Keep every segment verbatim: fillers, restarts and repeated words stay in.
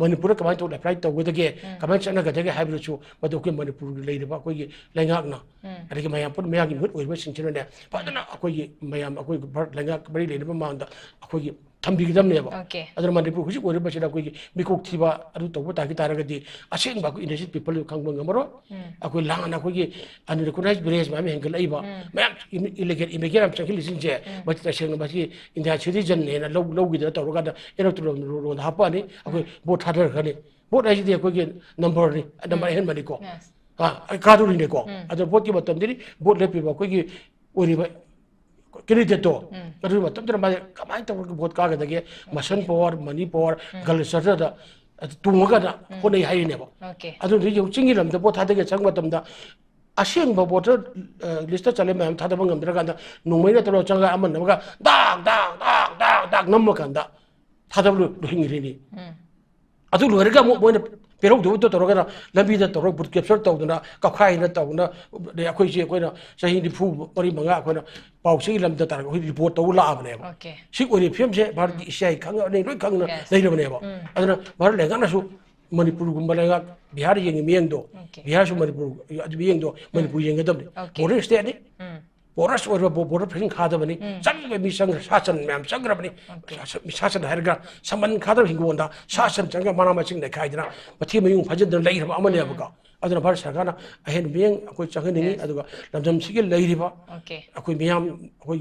ꯃꯅꯤꯄꯨꯔꯗ ꯀꯃꯥꯏꯅ ꯇꯧꯅ ꯑꯦꯄ꯭ꯂꯥꯏ ꯇꯧꯒꯗꯒꯦ, ꯀꯃꯥꯏꯅ ꯆꯠꯅꯒꯗꯒꯦ ꯍꯥꯏꯕꯗꯨꯁꯨ ꯃꯗꯨ ꯑꯩꯈꯣꯏ ꯃꯅꯤꯄꯨꯔꯒꯤ ꯂꯩꯔꯤꯕ ꯑꯩꯈꯣꯏꯒꯤ ꯂꯩꯉꯥꯛꯅ, ꯑꯗꯒꯤ ꯃꯌꯥꯝ ꯄꯨꯟꯅ ꯃꯌꯥꯝꯒꯤ ꯃꯤꯍꯨꯠ ꯑꯣꯏꯔꯤꯕꯁꯤꯡꯁꯤꯅꯅꯦ, ꯐꯖꯅ ꯑꯩꯈꯣꯏꯒꯤ ꯃꯌꯥꯝ ꯑꯩꯈꯣꯏ ꯚꯥꯔꯠ ꯂꯩꯉꯥꯛ ꯃꯔꯤ ꯂꯩꯅꯕ ꯃꯃꯥꯡꯗ ꯑꯩꯈꯣꯏꯒꯤ ꯊꯝꯕꯤꯒꯗꯕꯅꯦꯕ꯫ Okay. ꯑꯗꯨꯅ ꯃꯅꯤꯄꯨꯔ ꯍꯧꯖꯤꯛ ꯑꯣꯏꯔꯤꯕꯁꯤꯗ ꯑꯩꯈꯣꯏꯒꯤ ꯃꯤꯀꯣꯛ ꯊꯤꯕ ꯑꯗꯨ ꯇꯧꯕ ꯇꯥꯈꯤ ꯇꯥꯔꯒꯗꯤ ꯑꯁꯦꯡꯕ ꯑꯩꯈꯣꯏ indigenous people ꯈꯪꯕ ꯉꯝꯃꯔꯣꯏ꯫ ꯑꯩꯈꯣꯏ ꯂꯥꯟꯅ ꯑꯩꯈꯣꯏꯒꯤ unrecognized village ꯃꯌꯥꯝ ꯍꯦꯟꯒꯠꯂꯛꯏꯕ, ꯃꯌꯥꯝ illegal immigrant ꯌꯥꯝ ꯆꯪꯁꯤꯜꯂꯤꯁꯤꯡꯁꯦ, ꯃꯁꯤ ꯇꯁꯦꯡꯅ ꯃꯁꯤ Indian citizen ꯍꯦꯟꯅ ꯂꯧ ꯂꯧꯈꯤꯗꯅ ꯇꯧꯔꯀꯥꯟꯗ ꯏꯔꯛꯇꯨ ꯂꯣꯟꯗ ꯍꯥꯞꯄꯛꯑꯅꯤ꯫ ꯑꯩꯈꯣꯏ ꯚꯣꯠ ꯊꯥꯗꯔꯛꯀꯅꯤ꯫ ꯚꯣꯠ ꯍꯥꯏꯁꯤꯗꯤ ꯑꯩꯈꯣꯏꯒꯤ ꯅꯝꯕꯔꯅꯤ, ꯅꯝꯕꯔ ꯑꯍꯦꯟꯕꯅꯤꯀꯣ꯫ Yes. ꯑꯥ, ꯀꯥꯗꯣꯔꯤꯅꯦꯀꯣ꯫ ꯑꯗꯣ ꯚꯣꯠꯀꯤ ꯃꯇꯝꯗꯗꯤ ꯚꯣꯠ ꯂꯦꯞꯄꯤꯕ ꯑꯩꯈꯣꯏꯒꯤ ꯑꯣꯏꯔꯤꯕ candidateꯇꯣ, ꯑꯗꯨꯒꯤ ꯃꯇꯝꯗꯨꯗ ꯃꯥꯁꯦ ꯀꯃꯥꯏꯅ ꯇꯧꯔꯒ ꯚꯣꯠ ꯀꯥꯒꯗꯒꯦ, muscle power, money power, cultureꯗ ꯇꯣꯡꯉꯒꯅ ꯍꯣꯠꯅꯩ ꯍꯥꯏꯔꯤꯅꯦꯕ꯫ Okay. ꯑꯗꯨꯅ ꯌꯦꯡꯉꯨ, ꯆꯤꯡꯒꯤ ꯂꯝꯗ ꯚꯣꯠ ꯊꯥꯗꯒꯦ ꯆꯪꯕ ꯃꯇꯝꯗ ꯑꯁꯦꯡꯕ voter listꯇ ꯆꯜꯂꯦ ꯃꯌꯥꯝ ꯊꯥꯗꯕ ꯉꯝꯗ꯭ꯔꯀꯥꯟꯗ ꯅꯣꯡꯃꯩꯅ ꯇꯧꯔꯒ ꯆꯪꯉꯒ ꯑꯃꯅ ꯑꯃꯒ ꯗꯥꯛ ꯗꯥꯛ ꯗꯥꯛ ꯗꯥꯛ ꯗꯥꯛ ꯅꯝꯃꯀꯥꯟꯗ ꯊꯥꯗꯕ ꯂꯣꯏ-, ꯂꯣꯏꯍꯟꯈ꯭ꯔꯤꯅꯤ꯫ ꯑꯗꯨ ꯂꯣꯏꯔꯒ ꯑꯃꯨꯛ ꯃꯣꯏꯅ ꯄꯦꯔꯧꯗꯧꯗ ꯇꯧꯔꯒꯅ ꯂꯝꯕꯤꯗ ꯇꯧꯔꯒ vote capture ꯇꯧꯗꯅ ꯀꯞꯈꯥꯏꯅ ꯇꯧꯗꯅ, ꯑꯗꯩ ꯑꯩꯈꯣꯏꯁꯦ ꯑꯩꯈꯣꯏꯅ ꯆꯍꯤ ꯅꯤꯐꯨ ꯃꯔꯤ ꯃꯉꯥ ꯑꯩꯈꯣꯏꯅ ꯄꯥꯎꯆꯦꯒꯤ ꯂꯝꯗ ꯇꯥꯔꯒ ꯑꯩꯈꯣꯏ report ꯇꯧꯕ ꯂꯥꯛꯑꯕꯅꯦꯕ꯫ Okay. ꯁꯤ ꯑꯣꯏꯔꯤꯕ ꯐꯤꯕꯝꯁꯦ ꯚꯥꯔꯠꯀꯤ ꯏꯁꯥ ꯈꯪꯉꯕꯅꯤ, ꯂꯣꯏ ꯈꯪꯅ Yes. ꯂꯩꯔꯕꯅꯦꯕ꯫ ꯑꯗꯨꯅ ꯚꯥꯔꯠ ꯂꯩꯉꯥꯛꯅꯁꯨ ꯃꯅꯤꯄꯨꯔꯒꯨꯝꯕ ꯂꯩꯉꯥꯛ, ꯕꯤꯍꯥꯔ ꯌꯦꯡꯉꯤ ꯃꯤꯠꯌꯦꯡꯗꯣ, Okay. ꯕꯤꯍꯥꯔꯁꯨ ꯃꯅꯤꯄꯨꯔ ꯑꯗꯨ ꯃꯤꯠꯌꯦꯡꯗꯣ ꯃꯅꯤꯄꯨꯔ ꯌꯦꯡꯒꯗꯕꯅꯤ꯫ Okay. Border stateꯅꯤ, ꯎꯝ. porous ꯑꯣꯏꯕ ꯕꯣ-, border fencing ꯈꯥꯗꯕꯅꯤ꯫ ꯎꯝ. ꯆꯪꯉꯤꯕ ꯃꯤ ꯆꯪꯈ꯭ꯔꯦ, ꯁꯥ ꯁꯟ ꯃꯌꯥꯝ ꯆꯪꯈ꯭ꯔꯕꯅꯤ꯫ Okay. ꯁꯥ ꯁꯟ ꯍꯥꯏꯔꯒ ꯁꯃꯟ ꯈꯥꯗꯕ ꯍꯤꯡꯒꯣꯜꯗ ꯁꯥ ꯁꯟ ꯆꯪꯉꯒ ꯃꯅꯥ ꯃꯁꯤꯡ ꯂꯩꯈꯥꯏꯗꯅ ꯃꯊꯤ ꯃꯌꯨꯡ ꯐꯥꯖꯤꯟꯗꯅ ꯂꯩꯈ꯭ꯔꯕ ꯑꯃꯅꯦꯕꯀꯣ꯫ ꯑꯗꯨꯅ ꯚꯥꯔꯠ ꯁꯔꯀꯥꯔꯅ ꯑꯍꯦꯟꯕ ꯃꯤꯠꯌꯦꯡ ꯑꯩꯈꯣꯏ ꯆꯪꯍꯟꯅꯤꯡꯉꯤ꯫ Yes. ꯑꯗꯨꯒ ꯂꯝꯗꯝꯁꯤꯒꯤ ꯂꯩꯔꯤꯕ Okay. ꯑꯩꯈꯣꯏ ꯃꯤꯌꯥꯝ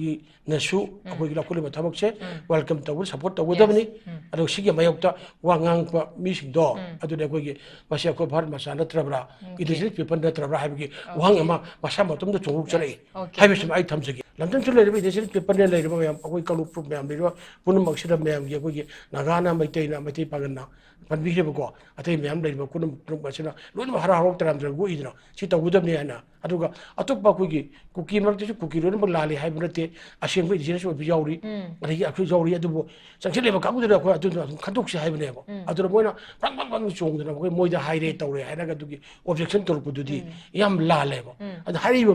ꯑꯩꯈꯣꯏꯒꯤꯅꯁꯨ ꯑꯩꯈꯣꯏꯒꯤ ꯂꯧꯈꯠꯂꯤꯕ ꯊꯕꯛꯁꯦ welcome ꯇꯧꯕ, support ꯇꯧꯒꯗꯕꯅꯤ꯫ ꯎꯝ. ꯑꯗꯨꯒ ꯁꯤꯒꯤ ꯃꯥꯌꯣꯛꯇ ꯋꯥ ꯉꯥꯡꯕ ꯃꯤꯁꯤꯡꯗꯣ ꯎꯝ. ꯑꯗꯨꯗꯤ ꯑꯩꯈꯣꯏꯒꯤ ꯃꯁꯤ ꯑꯩꯈꯣꯏ ꯚꯥꯔꯠ ꯃꯆꯥ ꯅꯠꯇ꯭ꯔꯕ꯭ꯔꯥ, Okay. indigenous people ꯅꯠꯇ꯭ꯔꯕ꯭ꯔꯥ ꯍꯥꯏꯕꯒꯤ ꯋꯥꯍꯪ ꯑꯃ ꯃꯁꯥ ꯃꯇꯣꯝꯇ ꯆꯣꯡꯊꯣꯛꯆꯔꯛꯏ Okay. ꯍꯥꯏꯕꯁꯤꯃ ꯑꯩ ꯊꯝꯖꯒꯦ꯫ ꯂꯝꯗꯝꯁꯤꯗ ꯂꯩꯔꯤꯕ indigenous people ꯂꯩꯔꯤꯕ ꯃꯌꯥꯝ, ꯑꯩꯈꯣꯏ ꯀꯥꯡꯂꯨꯞ ꯐꯨꯔꯨꯞ ꯃꯌꯥꯝ ꯂꯩꯔꯤꯕ ꯄꯨꯝꯅꯃꯛꯁꯤꯗ ꯃꯌꯥꯝꯒꯤ ꯑꯩꯈꯣꯏꯒꯤ ꯅꯥꯒꯥꯅ, ꯃꯩꯇꯩꯅ, ꯃꯩꯇꯩ ꯄꯥꯉꯜꯅ ꯄꯟꯕꯤꯈ꯭ꯔꯦꯕꯀꯣ꯫ ꯑꯇꯩ ꯃꯌꯥꯝ ꯂꯩꯔꯤꯕ ꯄꯨꯝꯅꯃꯛ ꯑꯁꯤꯅ ꯂꯣꯏꯅꯃꯛ ꯍꯔꯥꯎ ꯍꯔꯥꯎ ꯇꯔꯥꯝꯅ ꯒꯣꯛꯏꯗꯅ ꯁꯤ ꯇꯧꯒꯗꯕꯅꯤ ꯍꯥꯏꯅ꯫ ꯑꯗꯨꯒ ꯑꯇꯣꯞꯄ ꯑꯩꯈꯣꯏꯒꯤ ꯀꯨꯀꯤ ꯃꯔꯛꯇꯁꯨ ꯀꯨꯀꯤ ꯂꯣꯏꯅꯃꯛ ꯂꯥꯜꯂꯤ ꯍꯥꯏꯕ ꯅꯠꯇꯦ, ꯑꯁꯦꯡꯕ indigenous ꯑꯣꯏꯕ ꯌꯥꯎꯔꯤ, ꯎꯝ. ꯑꯗꯒꯤ ꯑꯩꯈꯣꯏ ꯌꯥꯎꯔꯤ, ꯑꯗꯨꯕꯨ ꯆꯪꯁꯤꯜꯂꯤꯕ ꯀꯥꯡꯕꯨꯗꯨꯗ ꯑꯩꯈꯣꯏ ꯑꯗꯨꯗꯣ ꯑꯗꯨꯝ ꯈꯟꯗꯣꯛꯁꯤ ꯍꯥꯏꯕꯅꯦꯕ꯫ ꯎꯝ. ꯑꯗꯨꯅ ꯃꯣꯏꯅ ꯄ꯭ꯔꯪ ꯄ꯭ꯔꯪ ꯄ꯭ꯔꯪ ꯆꯣꯡꯗꯅ ꯑꯩꯈꯣꯏ ꯃꯣꯏꯗ ꯍꯥꯏꯔꯦ ꯇꯧꯔꯦ ꯍꯥꯏꯔꯒ ꯑꯗꯨꯒꯤ objection ꯇꯧꯔꯛꯄꯗꯨꯗꯤ ꯎꯝ. ꯌꯥꯝ ꯂꯥꯜꯂꯦꯕ꯫ ꯎꯝ. ꯑꯗ ꯍꯥꯏꯔꯤꯕ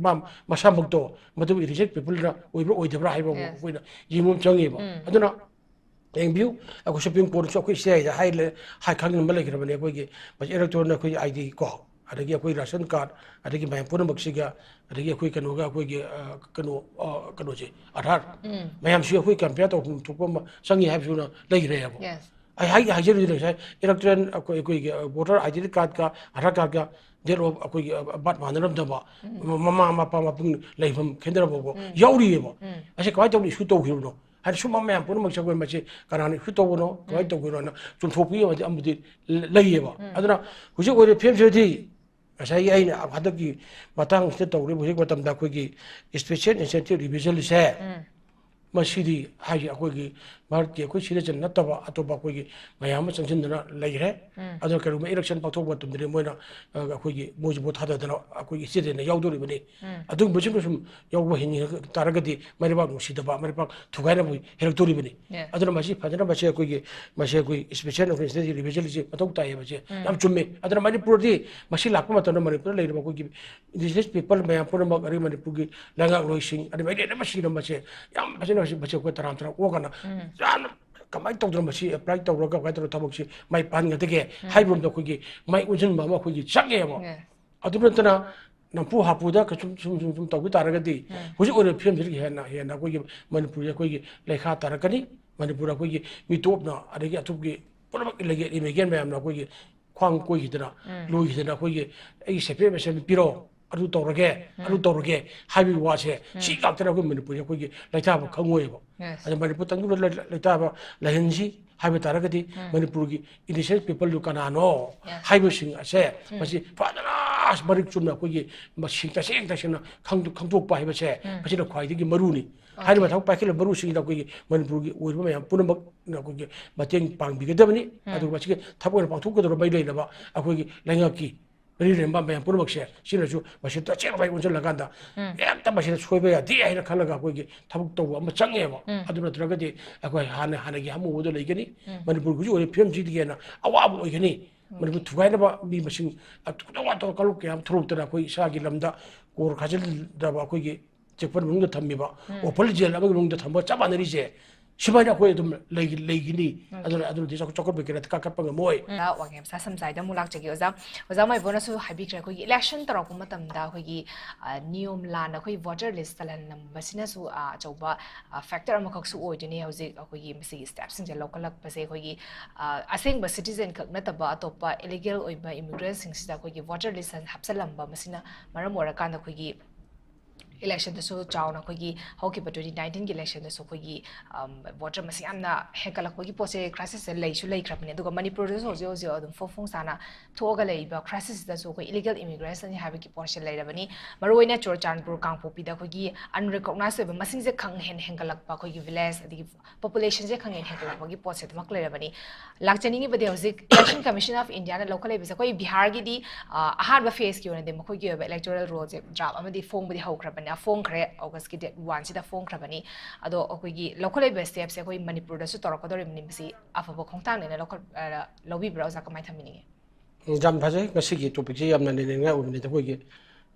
ꯃꯥ ꯃꯁꯥꯃꯛꯇꯣ ꯃꯗꯨ indigenous people ꯅ ꯑꯣꯏꯕ꯭ꯔꯥ ꯑꯣꯏꯗꯕ꯭ꯔꯥ ꯍꯥꯏꯕ Yes. ꯑꯩꯈꯣꯏꯅ ꯌꯦꯡꯕ ꯑꯃ ꯆꯪꯉꯦꯕ꯫ ꯎꯝ. ꯑꯗꯨꯅ ꯌꯦꯡꯕꯤꯌꯨ, ꯑꯩꯈꯣꯏ ꯁꯨꯄ꯭ꯔꯤꯝ ꯀꯣꯔꯠꯁꯨ ꯑꯩꯈꯣꯏ ꯁꯤ ꯍꯥꯏꯗ ꯍꯥꯏ ꯂꯩ-, ꯍꯥꯏ ꯈꯪꯅꯕ ꯂꯩꯈ꯭ꯔꯕꯅꯤ꯫ ꯑꯩꯈꯣꯏꯒꯤ ꯃꯁꯤ ꯏꯂꯦꯛꯇꯣꯔꯦꯜ ꯑꯩꯈꯣꯏꯒꯤ ꯑꯥꯏ ꯗꯤ ꯀꯣ, ꯑꯗꯒꯤ ꯑꯩꯈꯣꯏ ꯔꯥꯁꯟ ꯀꯥꯔꯗ, ꯑꯗꯒꯤ ꯃꯌꯥꯝ ꯄꯨꯝꯅꯃꯛꯁꯤꯒ, ꯑꯗꯒꯤ ꯑꯩꯈꯣꯏ ꯀꯩꯅꯣꯒ, ꯑꯩꯈꯣꯏꯒꯤ, ꯑ, ꯀꯩꯅꯣ, ꯑ, ꯀꯩꯅꯣꯁꯦ, ꯑꯙꯥꯔ, ꯃꯌꯥꯝꯁꯤ ꯑꯩꯈꯣꯏ ꯀꯝꯄꯤꯌꯔ ꯇꯧꯐꯝ ꯊꯣꯛꯄ ꯑꯃ ꯆꯪꯉꯤ ꯍꯥꯏꯕꯁꯤꯅ ꯂꯩꯈ꯭ꯔꯦꯕ꯫ Yes. ꯑꯩ ꯍꯥꯏ-, ꯍꯥꯏꯖꯔꯤꯗꯨꯅ ꯉꯁꯥꯏ ꯏꯂꯦꯛꯇꯣꯔꯦꯜ ꯑꯩꯈꯣꯏ, ꯑꯩꯈꯣꯏꯒꯤ, ꯑ, ꯚꯣꯇꯔ ꯑꯥꯏ ꯗꯦꯟꯇꯤ ꯀꯥꯔꯗꯀ ꯑꯙꯥꯔ ꯀꯥꯔꯗꯀ ꯗꯦꯠ ꯑꯣꯐ ꯑꯩꯈꯣꯏꯒꯤ, ꯑ, ꯕꯥꯔꯠ ꯃꯥꯟꯅꯔꯝꯗꯕ, ꯃꯃꯥ ꯃꯄꯥ ꯃꯄꯨꯡ ꯂꯩꯐꯝ ꯈꯦꯠꯅꯔꯝꯕ ꯐꯥꯎꯕ ꯌꯥꯎꯔꯤꯑꯕ꯫ ꯑꯁꯤ ꯀꯃꯥꯏꯅ ꯇꯧꯅ ꯏꯁꯨ ꯇꯧꯈꯤꯕꯅꯣ? ꯍꯥꯏꯗꯤ ꯁꯨꯝꯕ ꯃꯌꯥꯝ ꯄꯨꯝꯅꯃꯛꯁꯦ ꯑꯩꯈꯣꯏ ꯃꯁꯤ ꯀꯅꯥꯅ ꯏꯁꯨ ꯇꯧꯕꯅꯣ, ꯀꯃꯥꯏꯅ ꯇꯧꯕꯅꯣ ꯍꯥꯏꯅ ꯆꯨꯝꯊꯣꯛꯄꯒꯤ ꯑꯃꯗꯤ, ꯑꯃꯗꯤ ꯂꯩꯌꯦꯕ꯫ ꯑꯗꯨꯅ ꯍꯧꯖꯤꯛ ꯑꯣꯏꯔꯤꯕ ꯐꯤꯕꯝꯁꯤꯗꯤ ꯉꯁꯥꯏꯒꯤ ꯑꯩꯅ ꯍꯟꯗꯛꯀꯤ ꯃꯇꯥꯡꯁꯤꯗ ꯇꯧꯔꯤꯕ ꯍꯧꯖꯤꯛ ꯃꯇꯝꯗ ꯑꯩꯈꯣꯏꯒꯤ special incentive revisionꯁꯦ, ꯃꯁꯤꯗꯤ ꯍꯥꯏꯗꯤ ꯑꯩꯈꯣꯏꯒꯤ ꯚꯥꯔꯠꯀꯤ ꯑꯩꯈꯣꯏ citizen ꯅꯠꯇꯕ ꯑꯇꯣꯞꯄ ꯑꯩꯈꯣꯏꯒꯤ ꯃꯌꯥꯝ ꯑꯃ ꯆꯪꯁꯤꯟꯗꯅ ꯂꯩꯈ꯭ꯔꯦ꯫ ꯑꯗꯨꯅ ꯀꯔꯤꯒꯨꯝꯕ election ꯄꯥꯡꯊꯣꯛꯄ ꯃꯇꯝꯗꯗꯤ ꯃꯣꯏꯅ, ꯑ, ꯑꯩꯈꯣꯏꯒꯤ ꯃꯣꯏꯁꯨ ꯚꯣꯠ ꯊꯥꯗꯗꯅ ꯑꯩꯈꯣꯏꯒꯤ citizenꯅ ꯌꯥꯎꯗꯣꯔꯤꯕꯅꯤ꯫ ꯑꯗꯨꯒꯨꯝꯕꯁꯤꯡꯗꯨ ꯁꯨꯝ ꯌꯥꯎꯕ ꯍꯦꯟꯅꯤꯡꯉ ꯇꯥꯔꯒꯗꯤ ꯃꯩꯔꯩꯕꯥꯛ ꯅꯨꯡꯁꯤꯗꯕ, ꯃꯩꯔꯩꯕꯥꯛ ꯊꯨꯒꯥꯏꯅꯕ ꯍꯦꯜꯂꯛꯇꯣꯔꯤꯕꯅꯤ꯫ Yes. ꯑꯗꯨꯅ ꯃꯁꯤ ꯐꯖꯅ ꯃꯁꯤ ꯑꯩꯈꯣꯏꯒꯤ, ꯃꯁꯤ ꯑꯩꯈꯣꯏ special incentive revisionꯁꯤ ꯃꯊꯧ ꯇꯥꯏꯌꯦ ꯃꯁꯤ꯫ ꯌꯥꯝ ꯆꯨꯝꯃꯦ꯫ ꯑꯗꯨꯅ ꯃꯅꯤꯄꯨꯔꯗꯤ ꯃꯁꯤ ꯂꯥꯛꯄ ꯃꯇꯝꯗ ꯃꯅꯤꯄꯨꯔꯗ ꯂꯩꯔꯤꯕ ꯑꯩꯈꯣꯏꯒꯤ indigenous people ꯃꯌꯥꯝ ꯄꯨꯝꯅꯃꯛ, ꯑꯗꯒꯤ ꯃꯅꯤꯄꯨꯔꯒꯤ ꯂꯩꯉꯥꯛꯂꯣꯏꯁꯤꯡ, ꯑꯗꯩ ꯃꯩꯇꯩꯅ ꯃꯁꯤꯅ ꯃꯁꯦ ꯌꯥꯝ ꯐꯖꯅ ꯃꯁꯤ, ꯃꯁꯤ ꯑꯩꯈꯣꯏ ꯇꯔꯥꯝ ꯇꯔꯥꯝ ꯑꯣꯛꯑꯒꯅ ꯌꯥꯝꯅ ꯀꯃꯥꯏꯅ ꯇꯧꯗꯅ ꯃꯁꯤ apply ꯇꯧꯔꯒ ꯀꯃꯥꯏꯅ ꯇꯧꯔꯒ ꯊꯕꯛꯁꯤ ꯃꯥꯏ ꯄꯥꯛꯍꯟꯒꯗꯒꯦ ꯍꯥꯏꯕꯔꯣꯝꯗ ꯑꯩꯈꯣꯏꯒꯤ ꯃꯥꯏ ꯑꯣꯟꯁꯤꯟꯕ ꯑꯃ ꯑꯩꯈꯣꯏꯒꯤ ꯆꯪꯉꯦꯕ꯫ Yes. ꯑꯗꯨ ꯅꯠꯇꯅ ꯅꯝꯐꯨ ꯍꯥꯄꯨꯗ ꯀꯩꯁꯨꯝ ꯁꯨꯝ ꯁꯨꯝ ꯁꯨꯝ ꯇꯧꯈꯤ ꯇꯥꯔꯒꯗꯤ ꯍꯧꯖꯤꯛ ꯑꯣꯏꯔꯤꯕ ꯐꯤꯕꯝꯁꯤꯗꯒꯤ ꯍꯦꯟꯅ, ꯍꯦꯟꯅ ꯑꯩꯈꯣꯏꯒꯤ ꯃꯅꯤꯄꯨꯔꯁꯦ ꯑꯩꯈꯣꯏꯒꯤ ꯂꯩꯈꯥ ꯇꯥꯔꯛꯀꯅꯤ꯫ ꯃꯅꯤꯄꯨꯔ ꯑꯩꯈꯣꯏꯒꯤ ꯃꯤꯇꯣꯞꯅ, ꯑꯗꯒꯤ ꯑꯇꯣꯞꯄꯒꯤ ꯄꯨꯝꯅꯃꯛ ꯏꯂꯤꯒꯦꯜ ꯏꯃꯤꯒ꯭ꯔꯦꯟ ꯃꯌꯥꯝꯅ ꯑꯩꯈꯣꯏꯒꯤ ꯈ꯭ꯋꯥꯡ ꯀꯣꯏꯈꯤꯗꯅ, ꯂꯣꯏꯈꯤꯗꯅ ꯑꯩꯈꯣꯏꯒꯤ ꯑꯩꯒꯤ separate ꯃꯁꯦꯟ ꯄꯤꯔꯣ, ꯑꯗꯨ ꯇꯧꯔꯒꯦ, ꯑꯗꯨ ꯇꯧꯔꯒꯦ ꯍꯥꯏꯕꯒꯤ ꯋꯥꯁꯦ ꯁꯤ ꯉꯥꯛꯇꯅ ꯑꯩꯈꯣꯏ ꯃꯅꯤꯄꯨꯔꯁꯦ ꯑꯩꯈꯣꯏꯒꯤ ꯂꯩꯇꯥꯕ ꯈꯪꯉꯣꯏꯕ꯫ Yes. ꯑꯗ ꯃꯅꯤꯄꯨꯔ ꯇꯪꯗꯨꯅ ꯂꯩ-, ꯂꯩꯇꯥꯕ ꯂꯩꯍꯟꯁꯤ ꯍꯥꯏꯕ ꯇꯥꯔꯒꯗꯤ ꯃꯅꯤꯄꯨꯔꯒꯤ indigenous peopleꯗꯨ ꯀꯅꯥꯅꯣ Yes. ꯍꯥꯏꯕꯁꯤꯡ ꯑꯁꯦ ꯃꯁꯤ ꯐꯖꯅ ꯃꯔꯤꯛ ꯆꯨꯝꯅ ꯑꯩꯈꯣꯏꯒꯤ ꯃꯁꯤꯡ ꯇꯁꯦꯡ ꯇꯁꯦꯡꯅ ꯈꯪꯗꯣꯛ-, ꯈꯪꯗꯣꯛꯄ ꯍꯥꯏꯕꯁꯦ ꯃꯁꯤꯅ ꯈ꯭ꯋꯥꯏꯗꯒꯤ ꯃꯔꯨꯅꯤ꯫ ꯍꯥꯏꯔꯤꯕ ꯊꯕꯛ ꯄꯥꯏꯈꯠꯂꯤꯕ ꯃꯔꯨꯁꯤꯡꯁꯤꯗ ꯑꯩꯈꯣꯏꯒꯤ ꯃꯅꯤꯄꯨꯔꯒꯤ ꯑꯣꯏꯔꯤꯕ ꯃꯌꯥꯝ ꯄꯨꯝꯅꯃꯛꯅ ꯑꯩꯈꯣꯏꯒꯤ ꯃꯇꯦꯡ ꯄꯥꯡꯕꯤꯒꯗꯕꯅꯤ꯫ ꯑꯗꯨꯒ ꯃꯁꯤꯒꯤ ꯊꯕꯛ ꯑꯣꯏꯅ ꯄꯥꯡꯊꯣꯛꯀꯗꯧꯔꯕ ꯃꯔꯤ ꯂꯩꯅꯕ ꯑꯩꯈꯣꯏꯒꯤ ꯂꯩꯉꯥꯛꯀꯤ ꯃꯔꯤ ꯂꯩꯅꯕ ꯃꯌꯥꯝ ꯄꯨꯝꯅꯃꯛꯁꯦ ꯁꯤꯅꯁꯨ ꯃꯁꯤ ꯇꯁꯦꯡꯅ ꯃꯥꯏ ꯑꯣꯟꯁꯤꯜꯂꯀꯥꯟꯗ ꯀꯩꯝꯇ ꯃꯁꯤꯗ ꯁꯣꯏꯕ ꯌꯥꯗꯦ ꯍꯥꯏꯅ ꯈꯜꯂꯒ ꯑꯩꯈꯣꯏꯒꯤ ꯊꯕꯛ ꯇꯧꯕ ꯑꯃ ꯆꯪꯉꯦꯕ꯫ ꯑꯗꯨ ꯅꯠꯇ꯭ꯔꯒꯗꯤ ꯑꯩꯈꯣꯏ ꯍꯥꯟꯅ, ꯍꯥꯟꯅꯒꯤ ꯍꯥꯃꯨꯕꯗ ꯂꯩꯒꯅꯤ꯫ ꯃꯅꯤꯄꯨꯔꯒꯤ ꯍꯧꯖꯤꯛ ꯑꯣꯏꯔꯤꯕ ꯐꯤꯕꯝꯁꯤꯗꯒꯤ ꯍꯦꯟꯅ ꯑꯋꯥꯕ ꯑꯣꯏꯒꯅꯤ꯫ ꯃꯅꯤꯄꯨꯔ ꯊꯨꯒꯥꯏꯅꯕ ꯃꯤ ꯃꯁꯤꯡ ꯑ-, ꯈꯨꯗꯣꯡ ꯋꯥꯊꯣꯛ ꯀꯥꯡꯂꯨꯞ ꯀꯌꯥ ꯑꯃ ꯊꯣꯛꯂꯛꯇꯅ ꯑꯩꯈꯣꯏ ꯏꯁꯥꯒꯤ ꯂꯝꯗ ꯀꯣꯔ ꯈꯥꯖꯤꯜꯗꯕ ꯑꯩꯈꯣꯏꯒꯤ ꯆꯦꯛꯄꯜ ꯃꯅꯨꯡꯗ ꯊꯝꯃꯤꯕ, ꯑꯣꯄꯜ ꯖꯦꯜ ꯑꯃꯒꯤ ꯃꯅꯨꯡꯗ ꯊꯝꯕ ꯆꯞ ꯃꯥꯟꯅꯔꯤꯁꯦ꯫ ꯁꯨꯃꯥꯏꯅ ꯑꯩꯈꯣꯏ ꯑꯗꯨꯝ ꯂꯩꯒꯅꯤ꯫ ꯑꯗꯨꯅ ꯑꯗꯨꯅꯗꯤ ꯆꯥꯎꯈꯠꯄꯒꯤ ꯀꯩꯅꯣ ꯀꯥꯈꯠꯄ ꯉꯝꯃꯣꯏ꯫ ꯋꯥꯉꯦꯝ ꯁꯥ ꯁꯝꯖꯥꯏꯗ ꯑꯃꯨꯛ ꯂꯥꯛꯆꯒꯦ ꯑꯣꯖꯥ꯫ ꯑꯣꯖꯥ ꯃꯥꯏꯕꯣꯅꯁꯨ ꯍꯥꯏꯕꯤꯈ꯭ꯔꯦ, ꯑꯩꯈꯣꯏꯒꯤ ꯏꯂꯦꯛꯁꯟ ꯇꯧꯔꯛꯄ ꯃꯇꯝꯗ ꯑꯩꯈꯣꯏꯒꯤ ꯅꯤꯌꯣꯝ ꯂꯥꯟꯅ ꯑꯩꯈꯣꯏ ꯚꯣꯇꯔ ꯂꯤꯁ ꯆꯜꯍꯜꯂꯝꯕꯁꯤꯅꯁꯨ ꯑꯆꯧꯕ ꯐꯦꯛꯇꯔ ꯑꯃꯈꯛꯁꯨ ꯑꯣꯏꯗꯣꯏꯅꯦ꯫ ꯍꯧꯖꯤꯛ ꯑꯩꯈꯣꯏꯒꯤ ꯃꯁꯤꯒꯤ ꯁ꯭ꯇꯦꯞꯁꯤꯡꯁꯦ ꯂꯧꯈꯠꯂꯛꯄꯁꯦ ꯑꯩꯈꯣꯏꯒꯤ ꯑꯁꯦꯡꯕ ꯁꯤꯇꯤꯖꯦꯟ ꯈꯛ ꯅꯠꯇꯕ ꯑꯇꯣꯞꯄ ꯏꯂꯤꯒꯦꯜ ꯑꯣꯏꯕ ꯏꯃꯤꯒ꯭ꯔꯦꯟꯁꯤꯡꯁꯤꯗ ꯑꯩꯈꯣꯏꯒꯤ ꯚꯣꯇꯔ ꯂꯤꯁ ꯍꯥꯞꯆꯜꯂꯝꯕ ꯃꯁꯤꯅ ꯃꯔꯝ ꯑꯣꯏꯔꯀꯥꯟꯗ ꯑꯩꯈꯣꯏꯒꯤ ꯏꯂꯦꯛꯁꯟꯗꯁꯨ ꯆꯥꯎꯅ ꯑꯩꯈꯣꯏꯒꯤ ꯍꯧꯈꯤꯕ ꯇ꯭ꯋꯦꯟꯇꯤ ꯅꯥꯏꯟꯇꯤꯟꯒꯤ ꯏꯂꯦꯛꯁꯟꯗꯁꯨ ꯑꯩꯈꯣꯏꯒꯤ ꯚꯣꯇꯔ ꯃꯁꯤꯡ ꯌꯥꯝꯅ ꯍꯦꯟꯒꯠꯂꯛꯄꯒꯤ ꯄꯣꯠꯁꯦ ꯀ꯭ꯔꯥꯏꯁꯤꯁꯁꯦ ꯂꯩꯁꯨ ꯂꯩꯈ꯭ꯔꯕꯅꯤ꯫ ꯑꯗꯨꯒ ꯃꯅꯤꯄꯨꯔꯗꯁꯨ ꯍꯧꯖꯤꯛ ꯍꯧꯖꯤꯛ ꯑꯗꯨꯝ ꯐꯣꯡ ꯐꯣꯡ ꯁꯥꯅ ꯊꯣꯛꯑꯒ ꯂꯩꯔꯤꯕ ꯀ꯭ꯔꯥꯏꯁꯤꯁꯁꯤꯗꯁꯨ ꯑꯩꯈꯣꯏ ꯏꯂꯤꯒꯦꯜ ꯏꯃꯤꯒ꯭ꯔꯦꯟꯁꯅꯤ ꯍꯥꯏꯕꯒꯤ ꯄꯣꯠꯁꯦ ꯂꯩꯔꯕꯅꯤ꯫ ꯃꯔꯨꯑꯣꯏꯅ ꯆꯨꯔꯆꯥꯟꯄꯨꯔ ꯀꯥꯡꯄꯣꯛꯄꯤꯗ ꯑꯩꯈꯣꯏꯒꯤ ꯑꯟꯔꯤꯀꯣꯛꯅꯥꯏꯖ ꯑꯣꯏꯕ ꯃꯁꯤꯡꯁꯦ ꯈꯪ ꯍꯦꯟ ꯍꯦꯟꯒꯠꯂꯛꯄ, ꯑꯩꯈꯣꯏꯒꯤ ꯚꯤꯂꯦꯖ ꯑꯗꯒꯤ ꯄꯣꯄꯨꯂꯦꯁꯟꯁꯦ ꯈꯪꯍꯦꯟ ꯍꯦꯟꯒꯠꯂꯛꯄꯒꯤ ꯄꯣꯠꯁꯦ ꯑꯗꯨꯃꯛ ꯂꯩꯔꯕꯅꯤ꯫ ꯂꯥꯛꯆꯅꯤꯡꯉꯤꯕꯗꯤ ꯍꯧꯖꯤꯛ ꯏꯂꯦꯛꯁꯟ ꯀꯃꯤꯁꯟ ꯑꯣꯐ ꯏꯟꯗꯤꯌꯥꯅ ꯂꯧꯈꯠꯂꯛꯏꯕꯁꯦ ꯑꯩꯈꯣꯏ ꯕꯤꯍꯥꯔꯒꯤꯗꯤ ꯑꯍꯥꯟꯕ ꯐꯦꯁꯀꯤ ꯑꯣꯏꯅꯗꯤ ꯃꯈꯣꯏꯒꯤ ꯑꯣꯏꯕ ꯏꯂꯦꯛꯇꯣꯔꯦꯜ ꯔꯣꯜꯁꯦ ꯗ꯭ꯔꯥꯐ ꯑꯃꯗꯤ ꯐꯣꯡꯕꯗꯤ ꯍꯧꯈ꯭ꯔꯕꯅꯤ, ꯐꯣꯡꯈ꯭ꯔꯦ, ꯑꯣꯒꯁꯀꯤ ꯗꯦꯠ ꯋꯥꯟꯁꯤꯗ ꯐꯣꯡꯈ꯭ꯔꯕꯅꯤ꯫ ꯑꯗꯣ ꯑꯩꯈꯣꯏꯒꯤ ꯂꯧꯈꯠꯂꯛꯏꯕ ꯁ꯭ꯇꯦꯞꯁꯦ ꯑꯩꯈꯣꯏ ꯃꯅꯤꯄꯨꯔꯗꯁꯨ ꯇꯧꯔꯛꯀꯗꯧꯔꯤꯕꯅꯤ꯫ ꯃꯁꯤ ꯑꯐꯕ ꯈꯣꯡꯊꯥꯡꯅꯦꯅ ꯂꯧꯈꯠ ꯂꯧꯕꯤꯕ꯭ꯔꯥ ꯑꯣꯖꯥ? ꯀꯃꯥꯏꯅ ꯊꯝꯕꯤꯅꯤꯡꯉꯤ? ꯌꯥꯝ ꯐꯖꯩ꯫ ꯉꯁꯤꯒꯤ ꯇꯣꯄꯤꯛꯁꯦ ꯌꯥꯝꯅ ꯅꯩꯅꯅꯤꯡꯉꯥꯏ ꯑꯣꯏꯕꯅꯤꯗ, ꯑꯩꯈꯣꯏꯒꯤ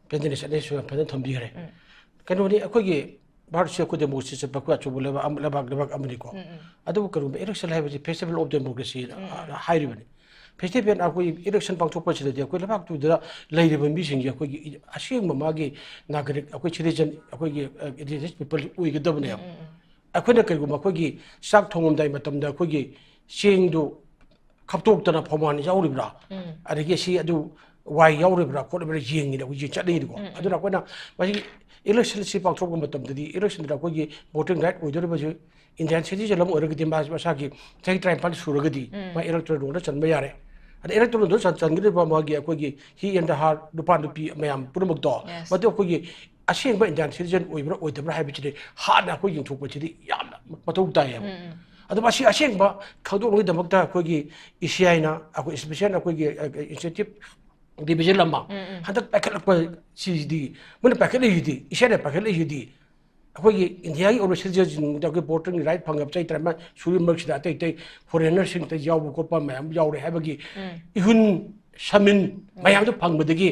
ꯄꯦꯅꯦꯂꯤꯁ ꯑꯅꯤꯁꯨ ꯌꯥꯝ ꯐꯖꯅ ꯊꯝꯕꯤꯈ꯭ꯔꯦ꯫ ꯀꯩꯅꯣꯅꯤ, ꯑꯩꯈꯣꯏꯒꯤ ꯚꯥꯔꯠꯁꯦ ꯑꯩꯈꯣꯏ ꯗꯦꯃꯣꯀ꯭ꯔꯦꯁꯤ ꯆꯠꯄ ꯑꯩꯈꯣꯏ ꯑꯆꯧꯕ ꯂꯩꯕꯥꯛ ꯑꯃ, ꯂꯩꯕꯥꯛ, ꯂꯩꯕꯥꯛ ꯑꯃꯅꯤꯀꯣ꯫ ꯑꯗꯨꯕꯨ ꯀꯔꯤꯒꯨꯝꯕ ꯏꯂꯦꯛꯁꯟ ꯍꯥꯏꯕꯁꯤ ꯐꯦꯁꯇꯤꯚꯦꯜ ꯑꯣꯐ ꯗꯦꯃꯣꯀ꯭ꯔꯦꯁꯤꯅ ꯍꯥꯏꯔꯤꯕꯅꯤ꯫ ꯐꯦꯁꯇꯤꯚꯦꯜ ꯑꯩꯈꯣꯏ ꯏꯂꯦꯛꯁꯟ ꯄꯥꯡꯊꯣꯛꯄꯁꯤꯗꯗꯤ ꯑꯩꯈꯣꯏ ꯂꯩꯕꯥꯛꯇꯨꯗ ꯂꯩꯔꯤꯕ ꯃꯤꯁꯤꯡꯁꯦ ꯑꯩꯈꯣꯏꯒꯤ ꯑꯁꯦꯡꯕ ꯃꯥꯒꯤ ꯅꯥꯒꯔꯤꯛ, ꯑꯩꯈꯣꯏ ꯁꯤꯇꯤꯖꯟ, ꯑꯩꯈꯣꯏꯒꯤ ꯏꯟꯗꯤꯖꯤꯅꯁ ꯄꯤꯄꯜ ꯑꯣꯏꯒꯗꯕꯅꯦꯕ꯫ ꯑꯩꯈꯣꯏꯅ ꯀꯔꯤꯒꯨꯝꯕ ꯑꯩꯈꯣꯏꯒꯤ ꯆꯥꯛ ꯊꯣꯡꯉꯝꯗꯥꯏ ꯃꯇꯝꯗ ꯑꯩꯈꯣꯏꯒꯤ ꯆꯦꯡꯗꯨ ꯈꯞꯇꯣꯛꯇꯅ ꯐꯧꯃꯥꯟ ꯌꯥꯎꯔꯤꯕ꯭ꯔꯥ, ꯑꯗꯒꯤ ꯁꯤ ꯑꯗꯨ ꯋꯥꯏ ꯌꯥꯎꯔꯤꯕ꯭ꯔꯥ ꯈꯣꯠꯂꯤꯕ꯭ꯔꯥ ꯌꯦꯡꯉꯤꯅꯦ, ꯑꯩꯈꯣꯏ ꯌꯦꯡ ꯆꯠꯂꯤꯅꯤꯀꯣ꯫ ꯑꯗꯨꯅ ꯑꯩꯈꯣꯏꯅ ꯃꯁꯤ ꯏꯂꯦꯛꯁꯟꯁꯤ ꯄꯥꯡꯊꯣꯛꯄ ꯃꯇꯝꯗꯗꯤ ꯏꯂꯦꯛꯁꯟꯗ ꯑꯩꯈꯣꯏꯒꯤ ꯚꯣꯇꯤꯡ ꯔꯥꯏꯠ ꯑꯣꯏꯗꯣꯔꯤꯕꯁꯤ ꯏꯟꯗꯤꯌꯥꯟ ꯁꯤꯇꯤꯖꯟ ꯑꯃ ꯑꯣꯏꯔꯒꯗꯤ ꯃꯥ ꯃꯁꯥꯒꯤ ꯆꯍꯤ ꯇꯔꯥꯅꯤꯄꯥꯟ ꯁꯨꯔꯒꯗꯤ ꯃꯥ ꯏꯂꯦꯛꯇꯣꯔꯦꯜ ꯔꯣꯜꯗ ꯆꯟꯕ ꯌꯥꯔꯦ꯫ ꯑꯗ ꯏꯂꯦꯛꯇꯣꯔꯦꯜ ꯔꯣꯜꯗ ꯆꯟ-, ꯆꯟꯒꯗꯧꯔꯤꯕ ꯃꯥꯒꯤ ꯑꯩꯈꯣꯏꯒꯤ he and her ꯅꯨꯄꯥ ꯅꯨꯄꯤ ꯃꯌꯥꯝ ꯄꯨꯝꯅꯃꯛꯇꯣ, ꯃꯗꯨ ꯑꯩꯈꯣꯏꯒꯤ ꯑꯁꯦꯡꯕ ꯏꯟꯗꯤꯌꯥꯟ ꯁꯤꯇꯤꯖꯟ ꯑꯣꯏꯕ꯭ꯔꯥ ꯑꯣꯏꯗꯕ꯭ꯔꯥ ꯍꯥꯏꯕꯁꯤꯗꯤ ꯍꯥꯟꯅ ꯑꯩꯈꯣꯏ ꯌꯦꯡꯊꯣꯛꯄꯁꯤꯗꯤ ꯌꯥꯝꯅ ꯃꯊꯧ ꯇꯥꯏꯌꯦꯕ꯫ ꯑꯗꯣ ꯃꯁꯤ ꯑꯁꯦꯡꯕ ꯈꯪꯗꯣꯛꯅꯕꯒꯤꯗꯃꯛꯇ ꯑꯩꯈꯣꯏꯒꯤ ꯏ ꯁꯤ ꯑꯥꯏꯅ ꯑꯩꯈꯣꯏ ꯏꯁꯄꯤꯁꯦꯜ ꯑꯩꯈꯣꯏꯒꯤ, ꯑ, ꯏꯟꯁꯦꯟꯇꯤꯞ ꯗꯤꯕꯤꯖꯟ ꯑꯃ ꯍꯟꯗꯛ ꯄꯥꯏꯈꯠꯂꯛꯄꯁꯤꯗꯤ, ꯃꯣꯏꯅ ꯄꯥꯏꯈꯠꯂꯛꯏꯁꯤꯗꯤ, ꯏ ꯁꯤ ꯑꯥꯏꯅ ꯄꯥꯏꯈꯠꯂꯛꯏꯁꯤꯗꯤ ꯑꯩꯈꯣꯏꯒꯤ ꯏꯟꯗꯤꯌꯥꯒꯤ ꯑꯣꯏꯕ ꯁꯤꯇꯤꯖꯟꯁꯤꯡꯗ ꯑꯩꯈꯣꯏ ꯚꯣꯇꯤꯡ ꯔꯥꯏꯠ ꯐꯪꯉꯕ ꯆꯍꯤ ꯇꯔꯥꯃꯉꯥ ꯁꯨꯔꯤ ꯃꯔꯛꯁꯤꯗ ꯑꯇꯩ ꯑꯇꯩ ꯐꯣꯔꯦꯟꯅꯔꯁꯤꯡꯗ ꯌꯥꯎꯕ ꯈꯣꯠꯄ ꯃꯌꯥꯝ ꯌꯥꯎꯔꯦ ꯍꯥꯏꯕꯒꯤ ꯏꯍꯨꯟ ꯁꯃꯤꯟ ꯃꯌꯥꯝꯗꯣ ꯐꯪꯕꯗꯒꯤ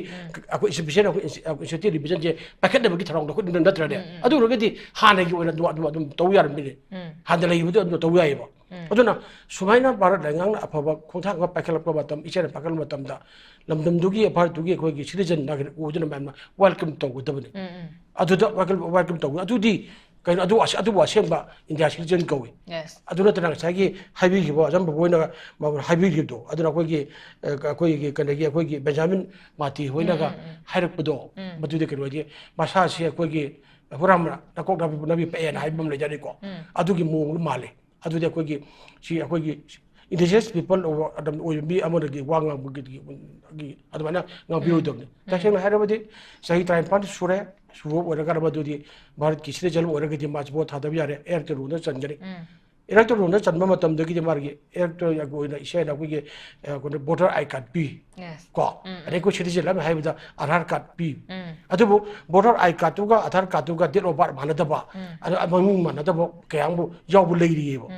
ꯑꯩꯈꯣꯏ ꯏꯟꯁꯇꯤꯇ꯭ꯌꯨꯁꯟ, ꯑꯩꯈꯣꯏ ꯏꯟꯁꯇꯤꯇ꯭ꯌꯨꯁꯟ ꯔꯤꯚꯤꯖꯟꯁꯦ ꯄꯥꯏꯈꯠꯅꯕꯒꯤ ꯊꯧꯔꯥꯡꯗꯣ ꯑꯩꯈꯣꯏ ꯅꯠꯇ꯭ꯔꯅꯦ? ꯑꯗꯨ ꯑꯣꯏꯔꯒꯗꯤ ꯍꯥꯟꯅꯒꯤ ꯑꯣꯏꯅ ꯑꯗꯨꯝ ꯑꯗꯨꯝ ꯑꯗꯨꯝ ꯇꯧ ꯌꯥꯔꯝꯃꯤꯅꯦ꯫ ꯍꯥꯟꯅ ꯂꯩꯕꯗꯣ ꯑꯗꯨꯝ ꯇꯧ ꯌꯥꯏꯑꯕ꯫ ꯑꯗꯨꯅ ꯁꯨꯃꯥꯏꯅ ꯚꯥꯔꯠ ꯂꯩꯉꯥꯛꯅ ꯑꯐꯕ ꯈꯣꯡꯊꯥꯡ ꯑꯃ ꯄꯥꯏꯈꯠꯂꯛꯄ ꯃꯇꯝ, ꯏꯆꯦꯅ ꯄꯥꯏꯈꯠꯂꯛꯄ ꯃꯇꯝꯗ ꯂꯝꯗꯝꯗꯨꯒꯤ, ꯚꯥꯔꯠꯇꯨꯒꯤ ꯑꯩꯈꯣꯏꯒꯤ ꯁꯤꯇꯤꯖꯟ ꯅꯥꯒꯔꯤꯛ ꯑꯣꯏꯗꯨꯅ ꯃꯌꯥꯝꯅ ꯋꯦꯜꯀꯝ ꯇꯧꯒꯗꯕꯅꯤ꯫ ꯑꯗꯨꯗ ꯋꯦꯜꯀꯝ, ꯋꯦꯜꯀꯝ ꯇꯧꯒꯗꯕꯅꯤ꯫ ꯑꯗꯨꯗꯤ ꯀꯩꯅꯣ? ꯑꯗꯨ ꯑꯁ-, ꯑꯗꯨꯕꯨ ꯑꯁꯦꯡꯕ ꯏꯟꯗꯤꯌꯥ ꯁꯤꯇꯤꯖꯟ ꯀꯧꯏ꯫ Yes. ꯑꯗꯨ ꯅꯠꯇꯅ ꯉꯁꯥꯏꯒꯤ ꯍꯥꯏꯕꯤꯈꯤꯕ ꯑꯆꯝꯕ ꯑꯣꯏꯅ ꯃ-, ꯍꯥꯏꯕꯤꯈꯤꯕꯗꯣ, ꯑꯗꯨꯅ ꯑꯩꯈꯣꯏꯒꯤ, ꯑ, ꯑꯩꯈꯣꯏꯒꯤ ꯀꯩꯅꯣꯒꯤ, ꯑꯩꯈꯣꯏꯒꯤ ꯕꯦꯟꯖꯥꯃꯤꯟ ꯃꯥꯇꯤ ꯍꯣꯏꯅꯒ ꯍꯥꯏꯔꯛꯄꯗꯣ, ꯃꯗꯨꯗꯤ ꯀꯩꯅꯣꯗꯤ ꯃꯁꯥꯁꯤ ꯑꯩꯈꯣꯏꯒꯤ ꯍꯨꯔꯥꯟꯕꯅ ꯅꯀꯣꯛ ꯅꯥꯄꯤ ꯅꯥꯄꯤ ꯄꯛꯑꯦꯅ ꯍꯥꯏꯕ ꯑꯃ ꯂꯩꯖꯔꯤꯀꯣ꯫ ꯑꯗꯨꯒꯤ ꯃꯑꯣꯡꯗ ꯃꯥꯜꯂꯦ꯫ ꯑꯗꯨꯗꯤ ꯑꯩꯈꯣꯏꯒꯤ, ꯁꯤ ꯑꯩꯈꯣꯏꯒꯤ indigenous people ꯑꯣꯏꯕ, ꯑꯗꯨꯝ ꯑꯣꯏꯕ ꯃꯤ ꯑꯃꯗꯒꯤ ꯋꯥ ꯉꯥꯡꯕꯒꯤ, ꯒꯤ, ꯑꯗꯨꯃꯥꯏꯅ ꯉꯥꯡꯕꯤꯔꯣꯏꯗꯕꯅꯤ꯫ ꯇꯁꯦꯡꯅ ꯍꯥꯏꯔꯕꯗꯤ ꯆꯍꯤ ꯇꯔꯥꯅꯤꯄꯥꯟ ꯁꯨꯔꯦ, ꯁꯨꯕ ꯑꯣꯏꯔꯒ ꯃꯗꯨꯗꯤ ꯚꯥꯔꯠꯀꯤ ꯁꯤꯇꯤꯖꯟ ꯑꯣꯏꯔꯒꯗꯤ ꯃꯥꯁꯤ ꯚꯣꯠ ꯊꯥꯗꯕ ꯌꯥꯔꯦ, electoral roll ꯗ ꯆꯟꯒꯅꯤ꯫ Electoral roll ꯗ ꯆꯟꯕ ꯃꯇꯝꯗꯒꯤꯗꯤ ꯃꯥꯒꯤ electoral ꯑꯣꯏꯅ ꯏꯁꯦ ꯑꯩꯈꯣꯏꯒꯤ, ꯑ, ꯑꯩꯈꯣꯏꯅ voter I card P. Yes. ꯀꯣ, ꯑꯗꯩ ꯑꯩꯈꯣꯏ ꯁꯤꯇꯤꯖꯟ ꯑꯃ ꯍꯥꯏꯕꯗ ꯑꯙꯥꯔ ꯀꯥꯔꯗ ꯄꯤ꯫ ꯑꯗꯨꯕꯨ voter I card ꯇꯨꯒ ꯑꯙꯥꯔ ꯀꯥꯔꯗ ꯇꯨꯒ date of birth ꯃꯥꯟꯅꯗꯕ, ꯑꯗ ꯃꯃꯤꯡ ꯃꯥꯟꯅꯗꯕ ꯀꯌꯥ ꯑꯃ ꯌꯥꯎꯕ ꯂꯩꯔꯤꯑꯕ꯫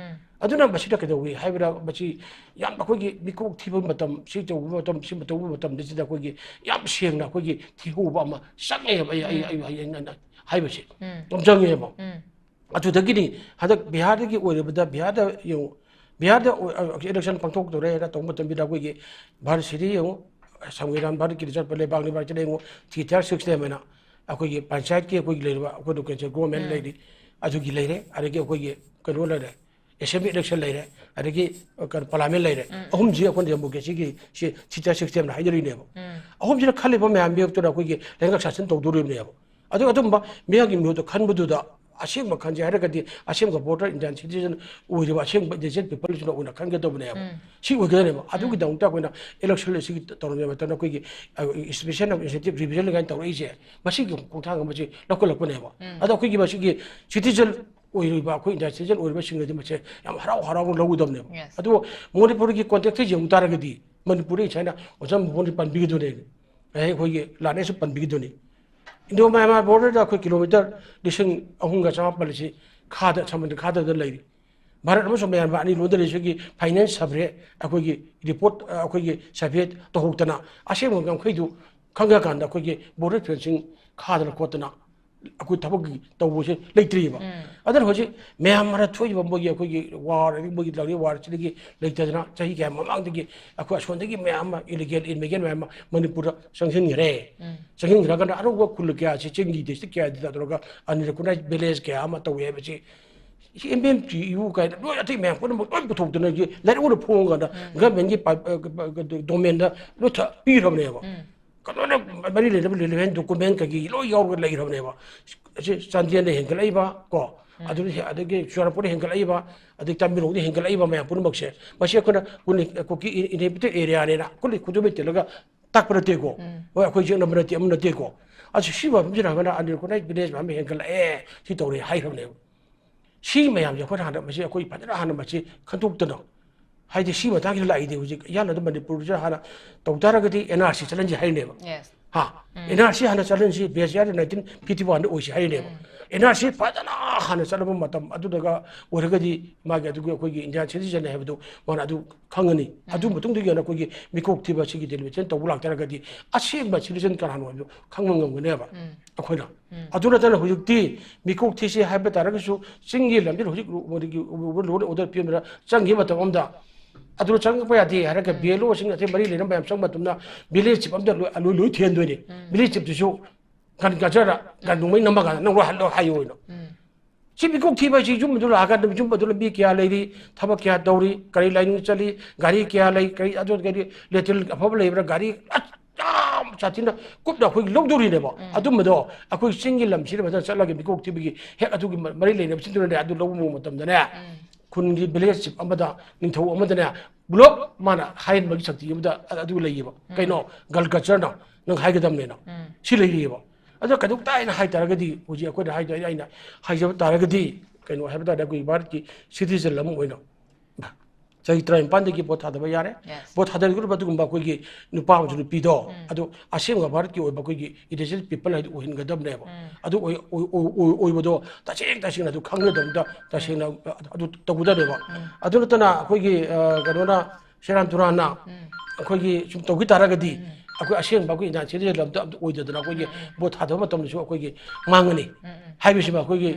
ꯑꯗꯨꯅ ꯃꯁꯤꯗ ꯀꯩꯗꯧꯏ ꯍꯥꯏꯕꯗ, ꯃꯁꯤ ꯌꯥꯝ ꯑꯩꯈꯣꯏꯒꯤ ꯃꯤꯀꯣꯛ ꯊꯤꯕ ꯃꯇꯝ, ꯁꯤ ꯇꯧꯕ ꯃꯇꯝ, ꯁꯤ ꯇꯧꯕ ꯃꯇꯝꯗꯁꯤꯗ ꯑꯩꯈꯣꯏꯒꯤ ꯌꯥꯝ ꯁꯦꯡꯅ ꯑꯩꯈꯣꯏꯒꯤ ꯊꯤꯍꯧꯕ ꯑꯃ ꯆꯪꯉꯦꯕ꯫ ꯑꯩ, ꯑꯩ, ꯑꯩ, ꯑꯩ, ꯑꯩꯅ ꯍꯥꯏꯕꯁꯦ ꯌꯥꯝ ꯆꯪꯉꯦꯕ꯫ ꯑꯗꯨꯗꯒꯤꯗꯤ ꯍꯟꯗꯛ ꯕꯤꯍꯥꯔꯗꯒꯤ ꯑꯣꯏꯔꯕꯗ, ꯕꯤꯍꯥꯔꯗ ꯌꯦꯡꯉꯨ, ꯕꯤꯍꯥꯔꯗ election ꯄꯥꯡꯊꯣꯛꯇꯧꯔꯦ ꯍꯥꯏꯅ ꯇꯧꯕ ꯃꯇꯝꯗ ꯑꯩꯈꯣꯏꯒꯤ ꯚꯥꯔꯠꯁꯤꯗ ꯌꯦꯡꯉꯨ, ꯁꯪꯕꯤꯙꯥꯟ ꯚꯥꯔꯠꯀꯤꯗ ꯆꯠꯄ ꯂꯩꯕꯥꯛꯅꯤ, ꯚꯥꯔꯠꯁꯤꯗ ꯌꯦꯡꯉꯨ, three tier system ꯍꯥꯏꯅ ꯑꯩꯈꯣꯏꯒꯤ ꯄꯟꯆꯥꯌꯠꯀꯤ ꯑꯩꯈꯣꯏꯒꯤ ꯂꯩꯔꯤꯕ ꯑꯩꯈꯣꯏ local government ꯂꯩꯔꯤ, ꯑꯗꯨꯒꯤ ꯂꯩꯔꯦ, ꯑꯗꯒꯤ ꯑꯩꯈꯣꯏꯒꯤ ꯀꯩꯅꯣ ꯂꯩꯔꯦ, assembly election ꯂꯩꯔꯦ, ꯑꯗꯒꯤ ꯀꯩꯅꯣ parliament ꯂꯩꯔꯦ꯫ ꯑꯍꯨꯝꯁꯤ ꯑꯩꯈꯣꯏꯅ democracy ꯒꯤ ꯁꯤ three tier system ꯅ ꯍꯥꯏꯅꯔꯤꯅꯦꯕ꯫ ꯑꯍꯨꯝꯁꯤꯅ ꯈꯜꯂꯤꯕ ꯃꯌꯥꯝ ꯃꯤꯌꯦꯞꯇꯨꯅ ꯑꯩꯈꯣꯏꯒꯤ ꯂꯩꯉꯥꯛ ꯁꯥꯁꯟ ꯇꯧꯗꯣꯔꯤꯕꯅꯦꯕ꯫ ꯑꯗꯨ ꯑꯗꯨꯝꯕ ꯃꯤꯌꯥꯝꯒꯤ ꯃꯤꯍꯨꯠꯇ ꯈꯟꯕꯗꯨꯗ ꯑꯁꯦꯡꯕ ꯈꯟꯁꯦ ꯍꯥꯏꯔꯒꯗꯤ ꯑꯁꯦꯡꯕ voter, Indian citizen ꯑꯣꯏꯔꯤꯕ ꯑꯁꯦꯡꯕ indigenous people ꯁꯤꯅ ꯑꯣꯏꯅ ꯈꯟꯒꯗꯕꯅꯦꯕ꯫ ꯁꯤ ꯑꯣꯏꯒꯗꯕꯅꯦꯕ꯫ ꯑꯗꯨꯒꯤꯗꯃꯛꯇ ꯑꯩꯈꯣꯏꯅ election ꯑꯁꯤꯒꯤ ꯇꯧꯔꯝꯃꯤꯕ ꯃꯇꯝꯗ ꯑꯩꯈꯣꯏꯒꯤ, ꯑ, expansion of incentive revision ꯀꯥꯏꯅ ꯇꯧꯔꯛꯏꯁꯦ, ꯃꯁꯤꯒꯤ ꯈꯣꯡꯊꯥꯡ ꯑꯃꯁꯤ ꯂꯧꯈꯠꯂꯛꯄꯅꯦꯕ꯫ ꯑꯗꯣ ꯑꯩꯈꯣꯏꯒꯤ ꯃꯁꯤꯒꯤ citizen ꯑꯣꯏꯔꯤꯕ ꯑꯩꯈꯣꯏ Indian citizen ꯑꯣꯏꯔꯤꯕꯁꯤꯡꯅꯗꯤ ꯃꯁꯦ ꯌꯥꯝ ꯍꯔꯥꯎ ꯍꯔꯥꯎꯅ ꯂꯧꯒꯗꯕꯅꯦꯕ꯫ Yes. ꯑꯗꯨꯕꯨ ꯃꯅꯤꯄꯨꯔꯒꯤ context ꯇ ꯌꯦꯡꯉꯨ ꯇꯥꯔꯒꯗꯤ ꯃꯅꯤꯄꯨꯔꯗ ꯉꯁꯥꯏꯅ ꯑꯣꯖꯥ ꯃꯣꯍꯟ ꯄꯟꯕꯤꯒꯗꯣꯏꯅꯦ꯫ ꯑꯩ ꯑꯩꯈꯣꯏꯒꯤ ꯂꯥꯟ ꯑꯩꯁꯨ ꯄꯟꯕꯤꯒꯗꯣꯏꯅꯤ꯫ Indo Myanmar border ꯗ ꯑꯩꯈꯣꯏ kilometre ꯂꯤꯁꯤꯡ ꯑꯍꯨꯝꯒ ꯆꯃꯥꯄꯜ ꯑꯁꯤ ꯈꯥꯗ, ꯁꯃꯨꯗ꯭ꯔ ꯈꯥꯗꯗ ꯂꯩꯔꯤ꯫ ꯚꯥꯔꯠ ꯑꯃꯁꯨꯡ ꯃꯌꯥꯟꯃꯥꯔ ꯑꯅꯤ ꯂꯣꯟꯗ ꯂꯩꯔꯤꯁꯤꯒꯤ ꯐꯥꯏꯅꯥꯟꯁ ꯁꯔꯚꯦ, ꯑꯩꯈꯣꯏꯒꯤ ꯔꯤꯄꯣꯔꯠ, ꯑꯩꯈꯣꯏꯒꯤ ꯁꯔꯚꯦ ꯇꯧꯍꯧꯗꯅ ꯑꯁꯦꯡꯕ ꯉꯝꯈꯩꯗꯨ ꯈꯪꯉꯀꯥꯟꯗ ꯑꯩꯈꯣꯏꯒꯤ ꯕꯣꯔꯗꯔ ꯐꯦꯟꯁꯤꯡ ꯈꯥꯗꯅ ꯈꯣꯠꯇꯅ ꯑꯩꯈꯣꯏ ꯊꯕꯛꯀꯤ ꯇꯧꯕꯁꯦ ꯂꯩꯇ꯭ꯔꯤꯕ꯫ ꯑꯗꯨꯅ ꯍꯧꯖꯤꯛ ꯃꯌꯥꯝ ꯃꯔꯛ ꯊꯣꯛꯏꯕ ꯃꯣꯏꯒꯤ, ꯑꯩꯈꯣꯏꯒꯤ ꯋꯥꯔ, ꯃꯣꯏꯒꯤ ꯂꯥꯛꯂꯤꯕ ꯋꯥꯔꯁꯤꯗꯒꯤ ꯂꯩꯇꯗꯅ ꯆꯍꯤ ꯀꯌꯥ ꯃꯃꯥꯡꯗꯒꯤ ꯑꯩꯈꯣꯏ ꯑꯁꯣꯝꯗꯒꯤ ꯃꯌꯥꯝ ꯑꯃ ꯏꯂꯤꯒꯦꯜ ꯏꯃꯤꯒ꯭ꯔꯦꯟ ꯃꯌꯥꯝ ꯑꯃ ꯃꯅꯤꯄꯨꯔꯗ ꯆꯪꯁꯤꯟꯈ꯭ꯔꯦ꯫ ꯆꯪꯁꯤꯟꯈ꯭ꯔꯀꯥꯟꯗ ꯑꯅꯧꯕ ꯈꯨꯜ ꯀꯌꯥꯁꯤ, ꯆꯤꯡꯒꯤ ꯗꯤꯁꯇ꯭ꯔꯤꯛ ꯀꯌꯥꯗ ꯇꯧꯔꯒ ꯑꯟꯔꯤꯀꯣꯛꯅꯥꯏꯖ ꯚꯤꯂꯦꯖ ꯀꯌꯥ ꯑꯃ ꯇꯧꯏ ꯍꯥꯏꯕꯁꯤ ꯁꯤ ꯑꯦꯝ ꯑꯦꯝ ꯇꯤ ꯌꯨ ꯀꯥꯏꯅ ꯂꯣꯏ ꯑꯇꯩ ꯃꯌꯥꯝ ꯄꯨꯝꯅꯃꯛ ꯂꯣꯏ ꯄꯨꯊꯣꯛꯇꯅ ꯂꯥꯏꯔꯤꯛ ꯑꯣꯏꯅ ꯐꯣꯡꯉꯀꯥꯟꯗ ꯒꯚꯔꯟꯃꯦꯟꯒꯤ ꯄ-, ꯑ, ꯄ-, ꯄ-, ꯗꯣꯃꯦꯟꯗ ꯂꯣꯏ ꯊ-, ꯄꯤꯈ꯭ꯔꯕꯅꯦꯕ꯫ ꯀꯩꯅꯣꯅ ꯃꯔꯤ ꯂꯩꯅꯕ ꯔꯤꯂꯤꯚꯦꯟ ꯗꯣꯀꯨꯃꯦꯟ ꯀꯩꯀꯩ ꯂꯣꯏ ꯌꯥꯎꯔꯒ ꯂꯩꯈ꯭ꯔꯕꯅꯦꯕ꯫ ꯑꯁꯤ ꯆꯥꯟꯗꯦꯜꯗ ꯍꯦꯟꯒꯠꯂꯛꯏꯕ ꯀꯣ, ꯑꯗꯨꯗꯤ ꯍꯦ-, ꯑꯗꯒꯤ ꯆꯨꯔꯆꯥꯟꯄꯨꯔꯗ ꯍꯦꯟꯒꯠꯂꯛꯏꯕ, ꯑꯗꯒꯤ ꯇꯥꯃꯦꯡꯂꯣꯡꯗ ꯍꯦꯟꯒꯠꯂꯛꯏꯕ ꯃꯌꯥꯝ ꯄꯨꯝꯅꯃꯛꯁꯦ, ꯃꯁꯤ ꯑꯩꯈꯣꯏꯅ ꯀꯨꯟ-, ꯀꯨꯀꯤ ꯏꯟ-, ꯏꯟꯍꯦꯕꯤꯇꯦꯠ ꯑꯦꯔꯤꯌꯥꯅꯦꯅ ꯀꯨꯂꯤ ꯈꯨꯗꯣꯝꯕꯤ ꯇꯤꯜꯂꯒ ꯇꯥꯛꯄ ꯅꯠꯇꯦꯀꯣ꯫ ꯍꯣꯏ, ꯑꯩꯈꯣꯏ ꯌꯦꯛꯅꯕ ꯅꯠꯇꯦ, ꯑꯃ ꯅꯠꯇꯦꯀꯣ꯫ ꯑꯁꯤ ꯁꯤ ꯃꯐꯝꯁꯤꯗ ꯍꯥꯏꯕꯅ ꯑꯟꯔꯤꯀꯣꯛꯅꯥꯏꯖ ꯚꯤꯂꯦꯖ ꯃꯌꯥꯝ ꯍꯦꯟꯒꯠꯂꯛꯑꯦ, ꯁꯤ ꯇꯧꯔꯦ ꯍꯥꯏꯈ꯭ꯔꯕꯅꯦꯕ꯫ ꯁꯤ ꯃꯌꯥꯝꯁꯦ ꯑꯩꯈꯣꯏꯅ ꯍꯥꯟꯅ ꯃꯁꯤ, ꯑꯩꯈꯣꯏ ꯐꯖꯅ ꯍꯥꯟꯅ ꯃꯁꯤ ꯈꯟꯗꯣꯛꯇꯅ, ꯍꯥꯏꯗꯤ ꯁꯤ ꯃꯇꯥꯡꯁꯤꯗ ꯂꯥꯛꯏꯗꯤ ꯍꯧꯖꯤꯛ ꯏꯍꯥꯟ ꯍꯥꯟꯅ ꯃꯅꯤꯄꯨꯔꯁꯤꯗ ꯍꯥꯟꯅ ꯇꯧ ꯇꯥꯔꯒꯗꯤ ꯑꯦꯟ ꯑꯥꯔ ꯁꯤ ꯆꯠꯍꯟꯁꯤ ꯍꯥꯏꯔꯤꯅꯦꯕ꯫ ꯍꯥ? ꯑꯦꯟ ꯑꯥꯔ ꯁꯤ ꯍꯥꯟꯅ ꯆꯠꯍꯟꯁꯤ, ꯕꯦꯁ ꯌꯥꯔꯗ ꯅꯥꯏꯟꯇꯤꯟ ꯐꯤꯐꯇꯤ ꯋꯥꯟꯗ ꯑꯣꯏꯁꯤ ꯍꯥꯏꯔꯤꯅꯦꯕ꯫ ꯑꯦꯟ ꯑꯥꯔ ꯁꯤ ꯐꯖꯅ ꯍꯥꯟꯅ ꯆꯠꯂꯕ ꯃꯇꯝ ꯑꯗꯨꯗꯒ ꯑꯣꯏꯔꯒꯗꯤ ꯃꯥꯒꯤ ꯑꯗꯨꯒꯤ ꯑꯩꯈꯣꯏꯒꯤ ꯏꯟꯗꯤꯌꯥꯟ ꯁꯤꯇꯤꯖꯟ ꯍꯥꯏꯕꯗꯨ ꯃꯥꯅ ꯑꯗꯨ ꯈꯪꯉꯅꯤ꯫ ꯑꯗꯨ ꯃꯇꯨꯡꯗꯒꯤ ꯍꯦꯟꯅ ꯑꯩꯈꯣꯏꯒꯤ ꯃꯤꯀꯣꯛ ꯊꯤꯕ ꯑꯁꯤꯒꯤ ꯗꯦꯂꯤꯃꯤꯇꯦꯁꯟ ꯇꯧꯕ ꯂꯥꯛꯇꯥꯔꯒꯗꯤ ꯑꯁꯦꯡꯕ ꯁꯤꯇꯤꯖꯟ ꯀꯅꯥꯅꯣ ꯍꯥꯏꯕꯗꯨ ꯈꯪꯕ ꯉꯝꯒꯅꯦꯕ ꯑꯩꯈꯣꯏꯅ꯫ ꯑꯗꯨ ꯅꯠꯇꯅ ꯍꯧꯖꯤꯛꯇꯤ ꯃꯤꯀꯣꯛ ꯊꯤꯁꯤ ꯍꯥꯏꯕ ꯇꯥꯔꯒꯁꯨ ꯆꯤꯡꯒꯤ ꯂꯝꯁꯤꯗ ꯍꯧꯖꯤꯛ ꯃꯣꯗꯤꯒꯤ ꯂꯣ ꯑꯦꯟ ꯑꯣꯔꯗꯔ ꯄꯤꯔꯝꯕꯗ ꯆꯪꯈꯤꯕ ꯃꯇꯝ ꯑꯃꯗ ꯑꯗꯨ ꯆꯪꯉꯛꯄ ꯌꯥꯗꯦ ꯍꯥꯏꯔꯒ ꯕꯤ ꯑꯦꯜ ꯑꯣꯁꯤꯡ ꯑꯇꯩ ꯃꯔꯤ ꯂꯩꯅꯕ ꯃꯌꯥꯝ ꯆꯪꯕ ꯃꯇꯝꯗ ꯚꯤꯂꯦꯖ ꯆꯤꯞ ꯑꯝꯗ ꯂꯣꯏ, ꯂꯣꯏ, ꯂꯣꯏ ꯊꯤꯍꯟꯗꯣꯏꯅꯤ꯫ ꯚꯤꯂꯦꯖ ꯆꯤꯞꯇꯨꯁꯨ ꯒꯟ ꯀꯜꯆꯔꯗ ꯒꯟ ꯅꯣꯡꯃꯩ ꯅꯝꯃꯀꯥꯟꯗ ꯅꯪ ꯂꯣꯏ ꯍꯜꯂꯣ ꯍꯥꯏꯌꯣ ꯑꯣꯏꯅ꯫ ꯁꯤ ꯃꯤꯀꯣꯛ ꯊꯤꯕ ꯍꯥꯏꯁꯤ ꯌꯨꯝ ꯑꯗꯨ ꯂꯥꯛꯑꯀꯥꯟꯗ ꯌꯨꯝ ꯑꯗꯨ ꯂꯝꯕꯤ ꯀꯌꯥ ꯂꯩꯔꯤ, ꯊꯕꯛ ꯀꯌꯥ ꯇꯧꯔꯤ, ꯀꯔꯤ ꯂꯥꯏꯅꯤꯡ ꯆꯠꯂꯤ, ꯒꯥꯔꯤ ꯀꯌꯥ ꯂꯩ, ꯀꯔꯤ ꯑꯗꯨ ꯀꯔꯤ ꯂꯦꯇ꯭ꯔꯤꯟ ꯑꯐꯕ ꯂꯩꯕ꯭ꯔꯥ, ꯒꯥꯔꯤ ꯑꯁ ꯌꯥꯝ ꯁꯥꯊꯤꯅ ꯀꯨꯞꯅ ꯑꯩꯈꯣꯏ ꯂꯧꯗꯣꯔꯤꯅꯦꯕ꯫ ꯑꯗꯨꯝꯕꯗꯣ ꯑꯩꯈꯣꯏ ꯆꯤꯡꯒꯤ ꯂꯝꯁꯤꯗ ꯐꯖꯅ ꯆꯠꯂꯒ ꯃꯤꯀꯣꯛ ꯊꯤꯕꯒꯤ ꯍꯦꯛ ꯑꯗꯨꯒꯤ ꯃ-, ꯃꯔꯤ ꯂꯩꯅꯕꯁꯤꯡꯗꯨꯅꯅꯦ ꯑꯗꯨ ꯂꯧꯕ ꯃꯇꯝꯗꯅꯦ ꯈꯨꯟꯒꯤ ꯚꯤꯂꯦꯖ ꯆꯤꯞ ꯑꯃꯗ ꯅꯤꯡꯊꯧ ꯑꯃꯗꯅꯦ ꯄꯨꯂꯞ ꯃꯥꯅ ꯍꯥꯏꯍꯟꯕꯒꯤ ꯁꯛꯇꯤ ꯑꯃꯗ ꯑ-, ꯑꯗꯨ ꯂꯩꯌꯦꯕ꯫ ꯀꯩꯅꯣ? ꯒꯟ ꯀꯜꯆꯔꯅ ꯅꯪ ꯍꯥꯏꯒꯗꯕꯅꯦꯅ꯫ ꯁꯤ ꯂꯩꯔꯤꯑꯕ꯫ ꯑꯗꯣ ꯀꯩꯗꯧꯇꯥꯏꯅ ꯍꯥꯏ ꯇꯥꯔꯒꯗꯤ ꯍꯧꯖꯤꯛ ꯑꯩꯈꯣꯏꯅ ꯍꯥꯏꯗꯣꯏ ꯑꯩꯅ ꯍꯥꯏꯖꯕ ꯇꯥꯔꯒꯗꯤ ꯀꯩꯅꯣ ꯍꯥꯏꯕ ꯇꯥꯔꯗꯤ ꯑꯩꯈꯣꯏ ꯚꯥꯔꯠꯀꯤ ꯁꯤꯇꯤꯖꯟ ꯑꯃ ꯑꯣꯏꯅ ꯆꯍꯤ ꯇꯔꯥꯅꯤꯄꯥꯟꯗꯒꯤ ꯚꯣꯠ ꯊꯥꯗꯕ ꯌꯥꯔꯦ꯫ Yes. ꯚꯣꯠ ꯊꯥꯗꯔꯒꯗꯕ ꯑꯗꯨꯒꯨꯝꯕ ꯑꯩꯈꯣꯏꯒꯤ ꯅꯨꯄꯥ ꯑꯃꯁꯨꯡ ꯅꯨꯄꯤꯗꯣ ꯑꯗꯨ ꯑꯁꯦꯡꯕ ꯚꯥꯔꯠꯀꯤ ꯑꯣꯏꯕ ꯑꯩꯈꯣꯏꯒꯤ ꯏꯟꯗꯤꯖꯤꯅꯁ ꯄꯤꯄꯜ ꯍꯥꯏꯗꯨ ꯑꯣꯏꯍꯟꯒꯗꯕꯅꯦꯕ꯫ ꯑꯗꯨ ꯑꯣꯏ- ꯑꯣꯏ- ꯑꯣꯏ- ꯑꯣꯏ- ꯑꯣꯏꯕꯗꯣ ꯇꯁꯦꯡ ꯇꯁꯦꯡꯅ ꯑꯗꯨ ꯈꯪꯒꯗꯕꯗ ꯇꯁꯦꯡꯅ ꯑꯗꯨ ꯇꯧꯒꯗꯕꯅꯦꯕ꯫ ꯑꯗꯨ ꯅꯠꯇꯅ ꯑꯩꯈꯣꯏꯒꯤ ꯑ, ꯀꯩꯅꯣꯅ ꯁꯦꯔꯥꯟ ꯇꯨꯔꯥꯟꯅ ꯑꯩꯈꯣꯏꯒꯤ ꯁꯨꯝ ꯇꯧꯈꯤ ꯇꯥꯔꯒꯗꯤ ꯑꯩꯈꯣꯏ ꯑꯁꯦꯡꯕ ꯑꯩꯈꯣꯏ ꯏꯟꯗꯤꯌꯥꯟ ꯁꯤꯇꯤꯖꯦꯟ ꯑꯝꯇ ꯑꯝꯇ ꯑꯣꯏꯗꯗꯅ ꯑꯩꯈꯣꯏꯒꯤ ꯚꯣꯠ ꯊꯥꯗꯕ ꯃꯇꯝꯗꯁꯨ ꯑꯩꯈꯣꯏꯒꯤ ꯃꯥꯡꯒꯅꯤ ꯍꯥꯏꯕꯁꯤꯃ ꯑꯩꯈꯣꯏꯒꯤ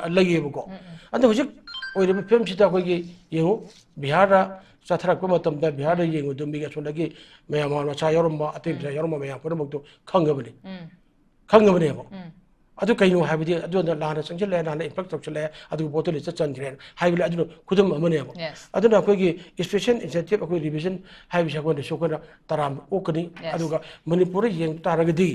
ꯑ, ꯂꯩꯌꯦꯕꯀꯣ꯫ ꯑꯗꯣ ꯍꯧꯖꯤꯛ ꯑꯣꯏꯔꯤꯕ ꯐꯤꯕꯝꯁꯤꯗ ꯑꯩꯈꯣꯏꯒꯤ ꯌꯦꯡꯉꯨ, ꯕꯤꯍꯥꯔꯗ ꯆꯠꯊꯔꯛꯄ ꯃꯇꯝꯗ ꯕꯤꯍꯥꯔꯗ ꯌꯦꯡꯉꯨꯗꯨ ꯃꯤꯒꯤ ꯑꯁꯣꯝꯗꯒꯤ ꯃꯌꯥꯝ ꯃꯆꯥ ꯌꯥꯎꯔꯝꯕ ꯑꯇꯩ ꯃꯆꯥ ꯌꯥꯎꯔꯝꯕ ꯃꯌꯥꯝ ꯄꯨꯝꯅꯃꯛꯇꯣ ꯈꯪꯉꯕꯅꯤ꯫ ꯈꯪꯉꯕꯅꯦꯕ꯫ ꯑꯗꯨ ꯀꯩꯅꯣ ꯍꯥꯏꯕꯗꯤ ꯑꯗꯨꯗ ꯂꯥꯟꯅ ꯆꯪꯁꯤꯜꯂꯛꯑꯦ, ꯂꯥꯟꯅ ꯏꯟꯐ꯭ꯂꯛꯁ ꯇꯧꯁꯤꯜꯂꯛꯑꯦ, ꯑꯗꯨꯒ ꯄꯣꯠꯇꯨ ꯂꯤꯁꯇ ꯆꯟꯈ꯭ꯔꯦꯅ ꯍꯥꯏꯕꯗꯤ ꯑꯗꯨꯅ ꯈꯨꯗꯝ ꯑꯃꯅꯦꯕ꯫ Yes. ꯑꯗꯨꯅ ꯑꯩꯈꯣꯏꯒꯤ ꯏꯁꯄꯦꯁꯦꯜ ꯏꯟꯁꯦꯟꯇꯤꯞ ꯑꯩꯈꯣꯏ ꯔꯤꯚꯤꯖꯟ ꯍꯥꯏꯕꯁꯤ ꯑꯩꯈꯣꯏꯅꯁꯨ ꯑꯩꯈꯣꯏꯅ ꯇꯔꯥꯝꯅ ꯑꯣꯛꯀꯅꯤ꯫ Yes. ꯑꯗꯨꯒ ꯃꯅꯤꯄꯨꯔꯗ ꯌꯦꯡꯕ ꯇꯥꯔꯒꯗꯤ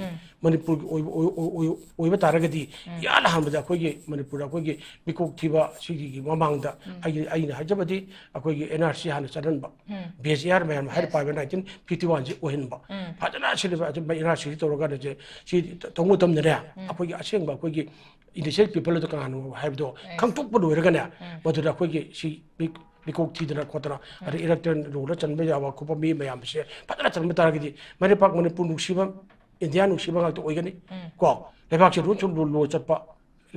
ꯃꯅꯤꯄꯨꯔꯒꯤ ꯑꯣꯏꯕ ꯑꯣꯏ- ꯑꯣꯏ- ꯑꯣꯏ- ꯑꯣꯏꯕ ꯇꯥꯔꯒꯗꯤ ꯏꯍꯥꯟ ꯍꯥꯟꯕꯗ ꯑꯩꯈꯣꯏꯒꯤ ꯃꯅꯤꯄꯨꯔꯗ ꯑꯩꯈꯣꯏꯒꯤ ꯃꯤꯀꯣꯛ ꯊꯤꯕ ꯁꯤꯒꯤ ꯃꯃꯥꯡꯗ ꯑꯩꯒꯤ ꯑꯩꯅ ꯍꯥꯏꯖꯕꯗꯤ ꯑꯩꯈꯣꯏꯒꯤ ꯑꯦꯟ ꯑꯥꯔ ꯁꯤ ꯍꯥꯟꯅ ꯆꯠꯍꯟꯕ, ꯕꯤ ꯑꯦꯁ ꯑꯦ ꯑꯥꯔ ꯃꯌꯥꯝ ꯍꯥꯏꯔ ꯄꯥꯏꯕ ꯅꯥꯏꯟꯇꯤꯟ ꯐꯤꯐꯇꯤ ꯋꯥꯟꯁꯤ ꯑꯣꯏꯍꯟꯕ꯫ ꯐꯖꯅ ꯁꯤꯜꯂꯤꯕ ꯑꯗꯨ ꯑꯦꯟ ꯑꯥꯔ ꯁꯤꯁꯤ ꯇꯧꯔꯀꯥꯟꯗ ꯁꯤ ꯇꯧꯕ ꯃꯇꯝꯗꯅꯦ ꯑꯩꯈꯣꯏꯒꯤ ꯑꯁꯦꯡꯕ ꯑꯩꯈꯣꯏꯒꯤ ꯏꯟꯗꯤꯖꯤꯅꯁ ꯄꯤꯄꯜ ꯑꯗꯨ ꯀꯅꯥꯅꯣ ꯍꯥꯏꯕꯗꯣ ꯈꯪꯗꯣꯛꯄ ꯂꯣꯏꯔꯒꯅꯦ ꯃꯗꯨꯗ ꯑꯩꯈꯣꯏꯒꯤ ꯁꯤ ꯃꯤ- ꯃꯤꯀꯣꯛ ꯊꯤꯗꯅ ꯈꯣꯠꯇꯅ ꯑꯗꯩ ꯏꯂꯦꯛꯇꯣꯔꯦꯜ ꯔꯣꯜꯗ ꯆꯟꯕ ꯌꯥꯕ ꯈꯣꯠꯄ ꯃꯤ ꯃꯌꯥꯝꯁꯦ ꯐꯖꯅ ꯆꯟꯕ ꯇꯥꯔꯒꯗꯤ ꯃꯥꯏ ꯄꯥꯛ ꯃꯅꯤꯄꯨꯔ ꯅꯨꯡꯁꯤꯕ, ꯏꯟꯗꯤꯌꯥ ꯅꯨꯡꯁꯤꯕ ꯉꯥꯛꯇ ꯑꯣꯏꯒꯅꯤ꯫ ꯀꯣ, ꯂꯩꯕꯥꯛꯁꯦ ꯔꯨꯜꯁ ꯑꯦꯟ ꯔꯨꯜ ꯂꯣ ꯆꯠꯄ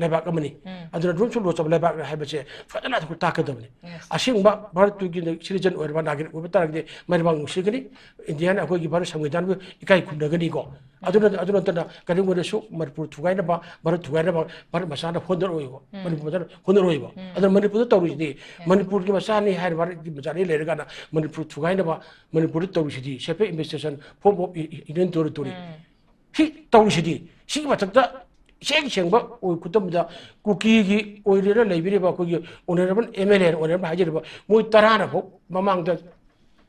ꯂꯩꯕꯥꯛ ꯑꯃꯅꯤ꯫ ꯑꯗꯨꯅ ꯔꯨꯜꯁ ꯑꯦꯟ ꯂꯣ ꯆꯠꯄ ꯂꯩꯕꯥꯛ ꯍꯥꯏꯕꯁꯦ ꯐꯖꯅ ꯑꯩꯈꯣꯏ ꯇꯥꯛꯀꯗꯕꯅꯤ꯫ Yes. ꯑꯁꯦꯡꯕ ꯚꯥꯔꯠꯇꯨꯒꯤ ꯁꯤꯇꯤꯖꯟ ꯑꯣꯏꯔꯕ ꯅꯥꯒꯔꯤꯛ ꯑꯣꯏꯕ ꯇꯥꯔꯒꯗꯤ ꯃꯥꯏ ꯄꯥꯛ ꯅꯨꯡꯁꯤꯒꯅꯤ, ꯏꯟꯗꯤꯌꯥꯅ ꯑꯩꯈꯣꯏꯒꯤ ꯚꯥꯔꯠ ꯁꯪꯕꯤꯙꯥꯟꯕꯨ ꯏꯀꯥꯏ ꯈꯨꯝꯅꯒꯅꯤꯀꯣ꯫ ꯑꯗꯨꯅ ꯑꯗꯨ ꯅꯠꯇꯅ ꯀꯔꯤꯒꯨꯝꯕꯗꯁꯨ ꯃꯅꯤꯄꯨꯔ ꯊꯨꯒꯥꯏꯅꯕ, ꯚꯥꯔꯠ ꯊꯨꯒꯥꯏꯅꯕ ꯚꯥꯔꯠ ꯃꯆꯥꯅ ꯍꯣꯠꯅꯔꯣꯏꯕ, ꯃꯅꯤꯄꯨꯔ ꯃꯆꯥꯅ ꯍꯣꯠꯅꯔꯣꯏꯕ꯫ ꯑꯗꯨꯅ ꯃꯅꯤꯄꯨꯔꯗ ꯇꯧꯔꯤꯁꯤꯗꯤ ꯃꯅꯤꯄꯨꯔꯒꯤ ꯃꯆꯥꯅꯤ ꯍꯥꯏꯔ ꯚꯥꯔꯠꯀꯤ ꯃꯆꯥꯅꯤ ꯂꯩꯔꯒꯅ ꯃꯅꯤꯄꯨꯔ ꯊꯨꯒꯥꯏꯅꯕ ꯃꯅꯤꯄꯨꯔꯗ ꯇꯧꯔꯤꯁꯤꯗꯤ separate administration, form of union territory꯫ ꯁꯤ ꯇꯧꯔꯤꯁꯤꯗꯤ ꯁꯤꯒꯤ ꯃꯊꯛꯇ ꯏꯁꯦꯡ ꯁꯦꯡꯕ ꯑꯣꯏ ꯈꯨꯗꯝꯗ ꯀꯨꯀꯤꯒꯤ ꯑꯣꯏꯔꯤꯔ ꯂꯩꯕꯤꯔꯤꯕ ꯑꯩꯈꯣꯏꯒꯤ honourable M L A, honourable ꯍꯥꯏꯖꯔꯤꯕ ꯃꯣꯏ ꯇꯔꯥꯅ ꯐꯥꯎ ꯃꯃꯥꯡꯗ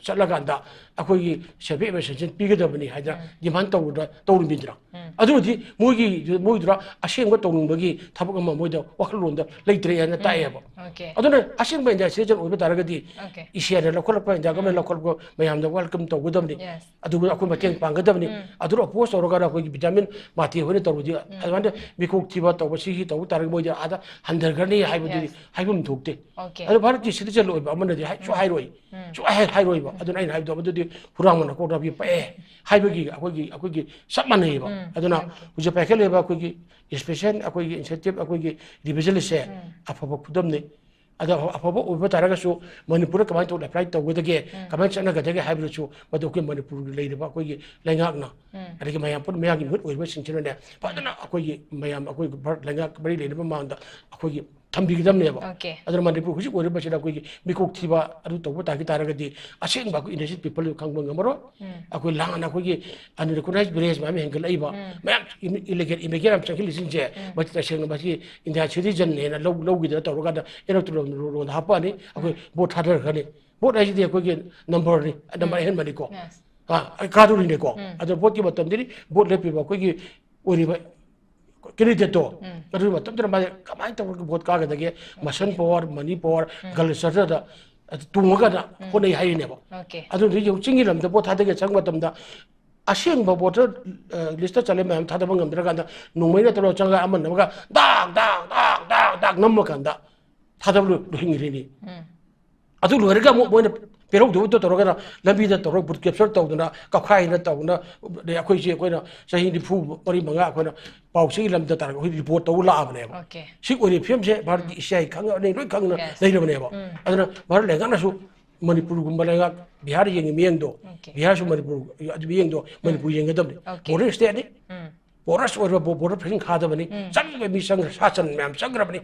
ꯆꯠꯂꯀꯥꯟꯗ ꯑꯩꯈꯣꯏꯒꯤ separate administration ꯄꯤꯒꯗꯕꯅꯤ ꯍꯥꯏꯗꯅ ꯗꯤꯃꯥꯟ ꯇꯧꯕꯗ ꯇꯧꯔꯤꯃꯤꯗꯅ꯫ ꯑꯗꯨꯅꯗꯤ ꯃꯣꯏꯒꯤ ꯃꯣꯏꯗꯨꯗ ꯑꯁꯦꯡꯕ ꯇꯧꯅꯤꯡꯕꯒꯤ ꯊꯕꯛ ꯑꯃ ꯃꯣꯏꯗ ꯋꯥꯈꯜꯂꯣꯟꯗ ꯂꯩꯇ꯭ꯔꯦ ꯍꯥꯏꯅ ꯇꯥꯛꯑꯦꯕ꯫ Okay. ꯑꯗꯨꯅ ꯑꯁꯦꯡꯕ ꯏꯟꯗꯤꯌꯥ ꯁꯤꯇꯤꯖꯟ ꯑꯣꯏꯕ ꯇꯥꯔꯒꯗꯤ Okay. ꯏꯁꯤꯌꯥꯅ ꯂꯧꯈꯠꯂꯛꯄ, ꯏꯟꯗꯤꯌꯥ ꯒꯃꯦꯟ ꯂꯧꯈꯠꯂꯛꯄ ꯃꯌꯥꯝꯗ ꯋꯦꯜꯀꯝ ꯇꯧꯒꯗꯕꯅꯤ꯫ Yes. ꯑꯗꯨꯒ ꯑꯩꯈꯣꯏ ꯃꯇꯦꯡ ꯄꯥꯡꯒꯗꯕꯅꯤ꯫ ꯑꯗꯨꯗ ꯑꯣꯄꯣꯖ ꯇꯧꯔꯒꯅ ꯑꯩꯈꯣꯏꯒꯤ ꯚꯤꯇꯥꯃꯤꯟ ꯃꯥꯇꯦ ꯍꯣꯏꯅ ꯇꯧꯔꯗꯤ ꯑꯗꯨꯃꯥꯏꯅ ꯃꯤꯀꯣꯛ ꯊꯤꯕ ꯇꯧꯕ ꯁꯤꯒꯤ ꯇꯧꯕ ꯇꯥꯔꯒꯗꯤ ꯃꯣꯏꯗꯤ ꯑꯥꯗ ꯍꯟꯊꯈ꯭ꯔꯅꯤ ꯍꯥꯏꯕꯗꯨꯗꯤ Yes. ꯍꯥꯏꯐꯝ ꯊꯣꯛꯇꯦ꯫ Okay. ꯑꯗꯣ ꯚꯥꯔꯠꯀꯤ ꯁꯤꯇꯤꯖꯟ ꯑꯣꯏꯕ ꯑꯃꯅꯗꯤ ꯍꯥꯏ- ꯁꯨ ꯍꯥꯏꯔꯣꯏ꯫ ꯁꯨ ꯍꯥꯏ- ꯍꯥꯏꯔꯣꯏꯕ꯫ ꯑꯗꯨꯅ ꯑꯩꯅ ꯍꯥꯏꯕꯗꯣ ꯃꯗꯨꯗꯤ ꯍꯨꯔꯥꯟꯕꯅ ꯀꯣꯛ ꯅꯥꯄꯤ ꯄꯛꯑꯦ ꯍꯥꯏꯕꯒꯤ ꯑꯩꯈꯣꯏꯒꯤ ꯑꯩꯈꯣꯏꯒꯤ ꯆꯞ ꯃꯥꯟꯅꯩꯌꯦꯕ꯫ ꯑꯗꯨꯅ ꯍꯧꯖꯤꯛ ꯄꯥꯏꯈꯠꯂꯤꯕ ꯑꯩꯈꯣꯏꯒꯤ ꯏꯟꯁꯄꯦꯛꯁꯟ, ꯑꯩꯈꯣꯏꯒꯤ ꯏꯟꯁꯦꯟꯇꯤꯞ, ꯑꯩꯈꯣꯏꯒꯤ ꯔꯤꯚꯤꯖꯟꯁꯦ ꯑꯐꯕ ꯈꯨꯗꯝꯅꯤ꯫ ꯑꯗꯣ ꯑꯐ- ꯑꯐꯕ ꯑꯣꯏꯕ ꯇꯥꯔꯒꯁꯨ ꯃꯅꯤꯄꯨꯔꯗ ꯀꯃꯥꯏꯅ ꯇꯧꯅ ꯑꯦꯄ꯭ꯂꯥꯏ ꯇꯧꯒꯗꯒꯦ, ꯀꯃꯥꯏꯅ ꯆꯠꯅꯒꯗꯒꯦ ꯍꯥꯏꯕꯗꯨꯁꯨ ꯃꯗꯨ ꯑꯩꯈꯣꯏ ꯃꯅꯤꯄꯨꯔꯒꯤ ꯂꯩꯔꯤꯕ ꯑꯩꯈꯣꯏꯒꯤ ꯂꯩꯉꯥꯛꯅ ꯑꯗꯒꯤ ꯃꯌꯥꯝ ꯄꯨꯟꯅ ꯃꯌꯥꯝꯒꯤ ꯃꯤꯍꯨꯠ ꯑꯣꯏꯔꯤꯕꯁꯤꯡꯁꯤꯅꯅꯦ ꯐꯖꯅ ꯑꯩꯈꯣꯏꯒꯤ ꯃꯌꯥꯝ ꯑꯩꯈꯣꯏꯒꯤ ꯚꯥꯔꯠ ꯂꯩꯉꯥꯛ ꯃꯔꯤ ꯂꯩꯅꯕ ꯃꯃꯥꯡꯗ ꯑꯩꯈꯣꯏꯒꯤ ꯊꯝꯕꯤꯒꯗꯕꯅꯦꯕ꯫ Okay. ꯑꯗꯨꯅ ꯃꯅꯤꯄꯨꯔ ꯍꯧꯖꯤꯛ ꯑꯣꯏꯔꯤꯕꯁꯤꯗ ꯑꯩꯈꯣꯏꯒꯤ ꯃꯤꯀꯣꯛ ꯊꯤꯕ ꯑꯗꯨ ꯇꯧꯕ ꯇꯥꯈꯤ ꯇꯥꯔꯒꯗꯤ ꯑꯁꯦꯡꯕ ꯑꯩꯈꯣꯏ ꯏꯟꯗꯤꯖꯤꯅꯁ ꯄꯤꯄꯜꯗꯨ ꯈꯪꯕ ꯉꯝꯃꯔꯣꯏ꯫ ꯑꯩꯈꯣꯏ ꯂꯥꯟꯅ ꯑꯩꯈꯣꯏꯒꯤ ꯑꯟꯔꯤꯀꯣꯛꯅꯥꯏꯖ ꯚꯤꯂꯦꯖ ꯃꯌꯥꯝ ꯍꯦꯟꯒꯠꯂꯛꯏꯕ ꯃꯌꯥꯝ ꯏꯂꯤꯒꯦꯜ ꯏꯃꯤꯒ꯭ꯔꯦꯟ ꯌꯥꯝ ꯆꯪꯁꯤꯜꯂꯤꯁꯤꯡꯁꯦ ꯃꯁꯤ ꯇꯁꯦꯡꯅ ꯃꯁꯤ ꯏꯟꯗꯤꯌꯥ ꯁꯤꯇꯤꯖꯟꯅꯦꯅ ꯂꯧ ꯂꯧꯈꯤꯗꯅ ꯇꯧꯔꯀꯥꯟꯗ ꯑꯦꯔꯣꯛꯇ ꯂꯣꯟꯗ ꯍꯥꯞꯄꯛꯑꯅꯤ꯫ ꯑꯩꯈꯣꯏ ꯚꯣꯠ ꯊꯥꯗꯔꯛꯀꯅꯤ꯫ ꯚꯣꯠ ꯍꯥꯏꯁꯤꯗꯤ ꯑꯩꯈꯣꯏꯒꯤ ꯅꯝꯕꯔꯅꯤ, ꯅꯝꯕꯔ ꯑꯍꯦꯟꯕꯅꯤꯀꯣ꯫ Yes. ꯑꯥ, ꯀꯥꯗꯣꯔꯤꯅꯦꯀꯣ꯫ ꯑꯗꯣ ꯚꯣꯠꯀꯤ ꯃꯇꯝꯗꯗꯤ ꯚꯣꯠ ꯂꯦꯞꯄꯤꯕ ꯑꯩꯈꯣꯏꯒꯤ ꯑꯣꯏꯔꯤꯕ ꯀꯦꯟꯗꯤꯗꯦꯠꯇꯣ ꯑꯗꯨꯒꯤ ꯃꯇꯝꯗꯨꯗ ꯃꯥꯁꯦ ꯀꯃꯥꯏꯅ ꯇꯧꯔꯒ ꯚꯣꯠ ꯀꯥꯒꯗꯒꯦ, ꯃꯁꯜ ꯄꯋꯥꯔ, ꯃꯅꯤ ꯄꯋꯥꯔ, ꯒꯜ ꯁꯔꯗ ꯇꯣꯡꯉꯒꯅ ꯍꯣꯠꯅꯩ ꯍꯥꯏꯔꯤꯅꯦꯕ꯫ Okay. ꯑꯗꯨꯅ ꯌꯦꯡꯉꯨ, ꯆꯤꯡꯒꯤ ꯂꯝꯗ ꯚꯣꯠ ꯊꯥꯗꯒꯦ ꯆꯪꯕ ꯃꯇꯝꯗ ꯑꯁꯦꯡꯕ ꯚꯣꯇꯔ ꯂꯤꯁꯇ ꯆꯜꯂꯦ ꯃꯌꯥꯝ ꯊꯥꯗꯕ ꯉꯝꯗ꯭ꯔꯀꯥꯟꯗ ꯅꯣꯡꯃꯩ ꯅꯠꯇ꯭ꯔꯒ ꯆꯪꯉꯒ ꯑꯃꯅ ꯑꯃꯒ ꯗꯥꯛ ꯗꯥꯛ ꯗꯥꯛ ꯗꯥꯛ ꯗꯥꯛ ꯅꯝꯃꯀꯥꯟꯗ ꯊꯥꯗꯕ ꯂꯣꯏ- ꯂꯣꯏꯍꯟꯈ꯭ꯔꯤꯅꯤ꯫ ꯑꯗꯨ ꯂꯣꯏꯔꯒ ꯑꯃꯨꯛ ꯃꯣꯏꯅ ꯄꯦꯔꯧꯗꯧꯗꯣ ꯇꯧꯔꯒꯅ ꯂꯝꯕꯤꯗ ꯇꯧꯔꯒ ꯕꯨꯠ ꯀꯦꯞꯆꯔ ꯇꯧꯗꯅ ꯀꯞꯈꯥꯏꯅ ꯇꯧꯗꯅ ꯑꯗꯩ ꯑꯩꯈꯣꯏꯁꯦ ꯑꯩꯈꯣꯏꯅ ꯆꯍꯤ ꯅꯤꯐꯨ ꯃꯔꯤ ꯃꯉꯥ ꯑꯩꯈꯣꯏꯅ ꯄꯥꯎ ꯆꯦꯒꯤ ꯂꯝꯗ ꯇꯥꯔꯒ ꯑꯩꯈꯣꯏ ꯔꯤꯄꯣꯔꯠ ꯇꯧꯕ ꯂꯥꯛꯑꯕꯅꯦꯕ꯫ Okay. ꯁꯤ ꯑꯣꯏꯔꯤꯕ ꯐꯤꯕꯝꯁꯦ ꯚꯥꯔꯠꯀꯤ ꯏꯁꯤꯌꯥ ꯈꯪꯉꯕꯅꯤ, ꯂꯣꯏ ꯈꯪꯅ Yes. ꯂꯩꯔꯕꯅꯦꯕ꯫ ꯑꯗꯨꯅ ꯚꯥꯔꯠ ꯂꯩꯉꯥꯛꯅꯁꯨ ꯃꯅꯤꯄꯨꯔꯒꯨꯝꯕ ꯂꯩꯉꯥꯛ ꯕꯤꯍꯥꯔ ꯌꯦꯡꯉꯤ ꯃꯤꯠꯌꯦꯡꯗꯣ, Okay. ꯕꯤꯍꯥꯔꯁꯨ ꯃꯅꯤꯄꯨꯔ ꯑꯗꯨ ꯃꯤꯠꯌꯦꯡꯗꯣ ꯃꯅꯤꯄꯨꯔ ꯌꯦꯡꯒꯗꯕꯅꯤ꯫ Okay. ꯕꯣꯔꯗꯔ ꯏꯁꯇꯦꯠꯅꯤ꯫ ꯄꯣꯔꯁ ꯑꯣꯏꯔꯕ ꯕꯣ- ꯕꯣꯔꯗꯔ ꯐꯦꯟꯁꯤꯡ ꯈꯥꯗꯕꯅꯤ꯫ ꯆꯪꯕ ꯃꯤ ꯆꯪꯈ꯭ꯔꯦ, ꯁꯥ ꯁꯟ ꯃꯌꯥꯝ ꯆꯪꯈ꯭ꯔꯕꯅꯤ꯫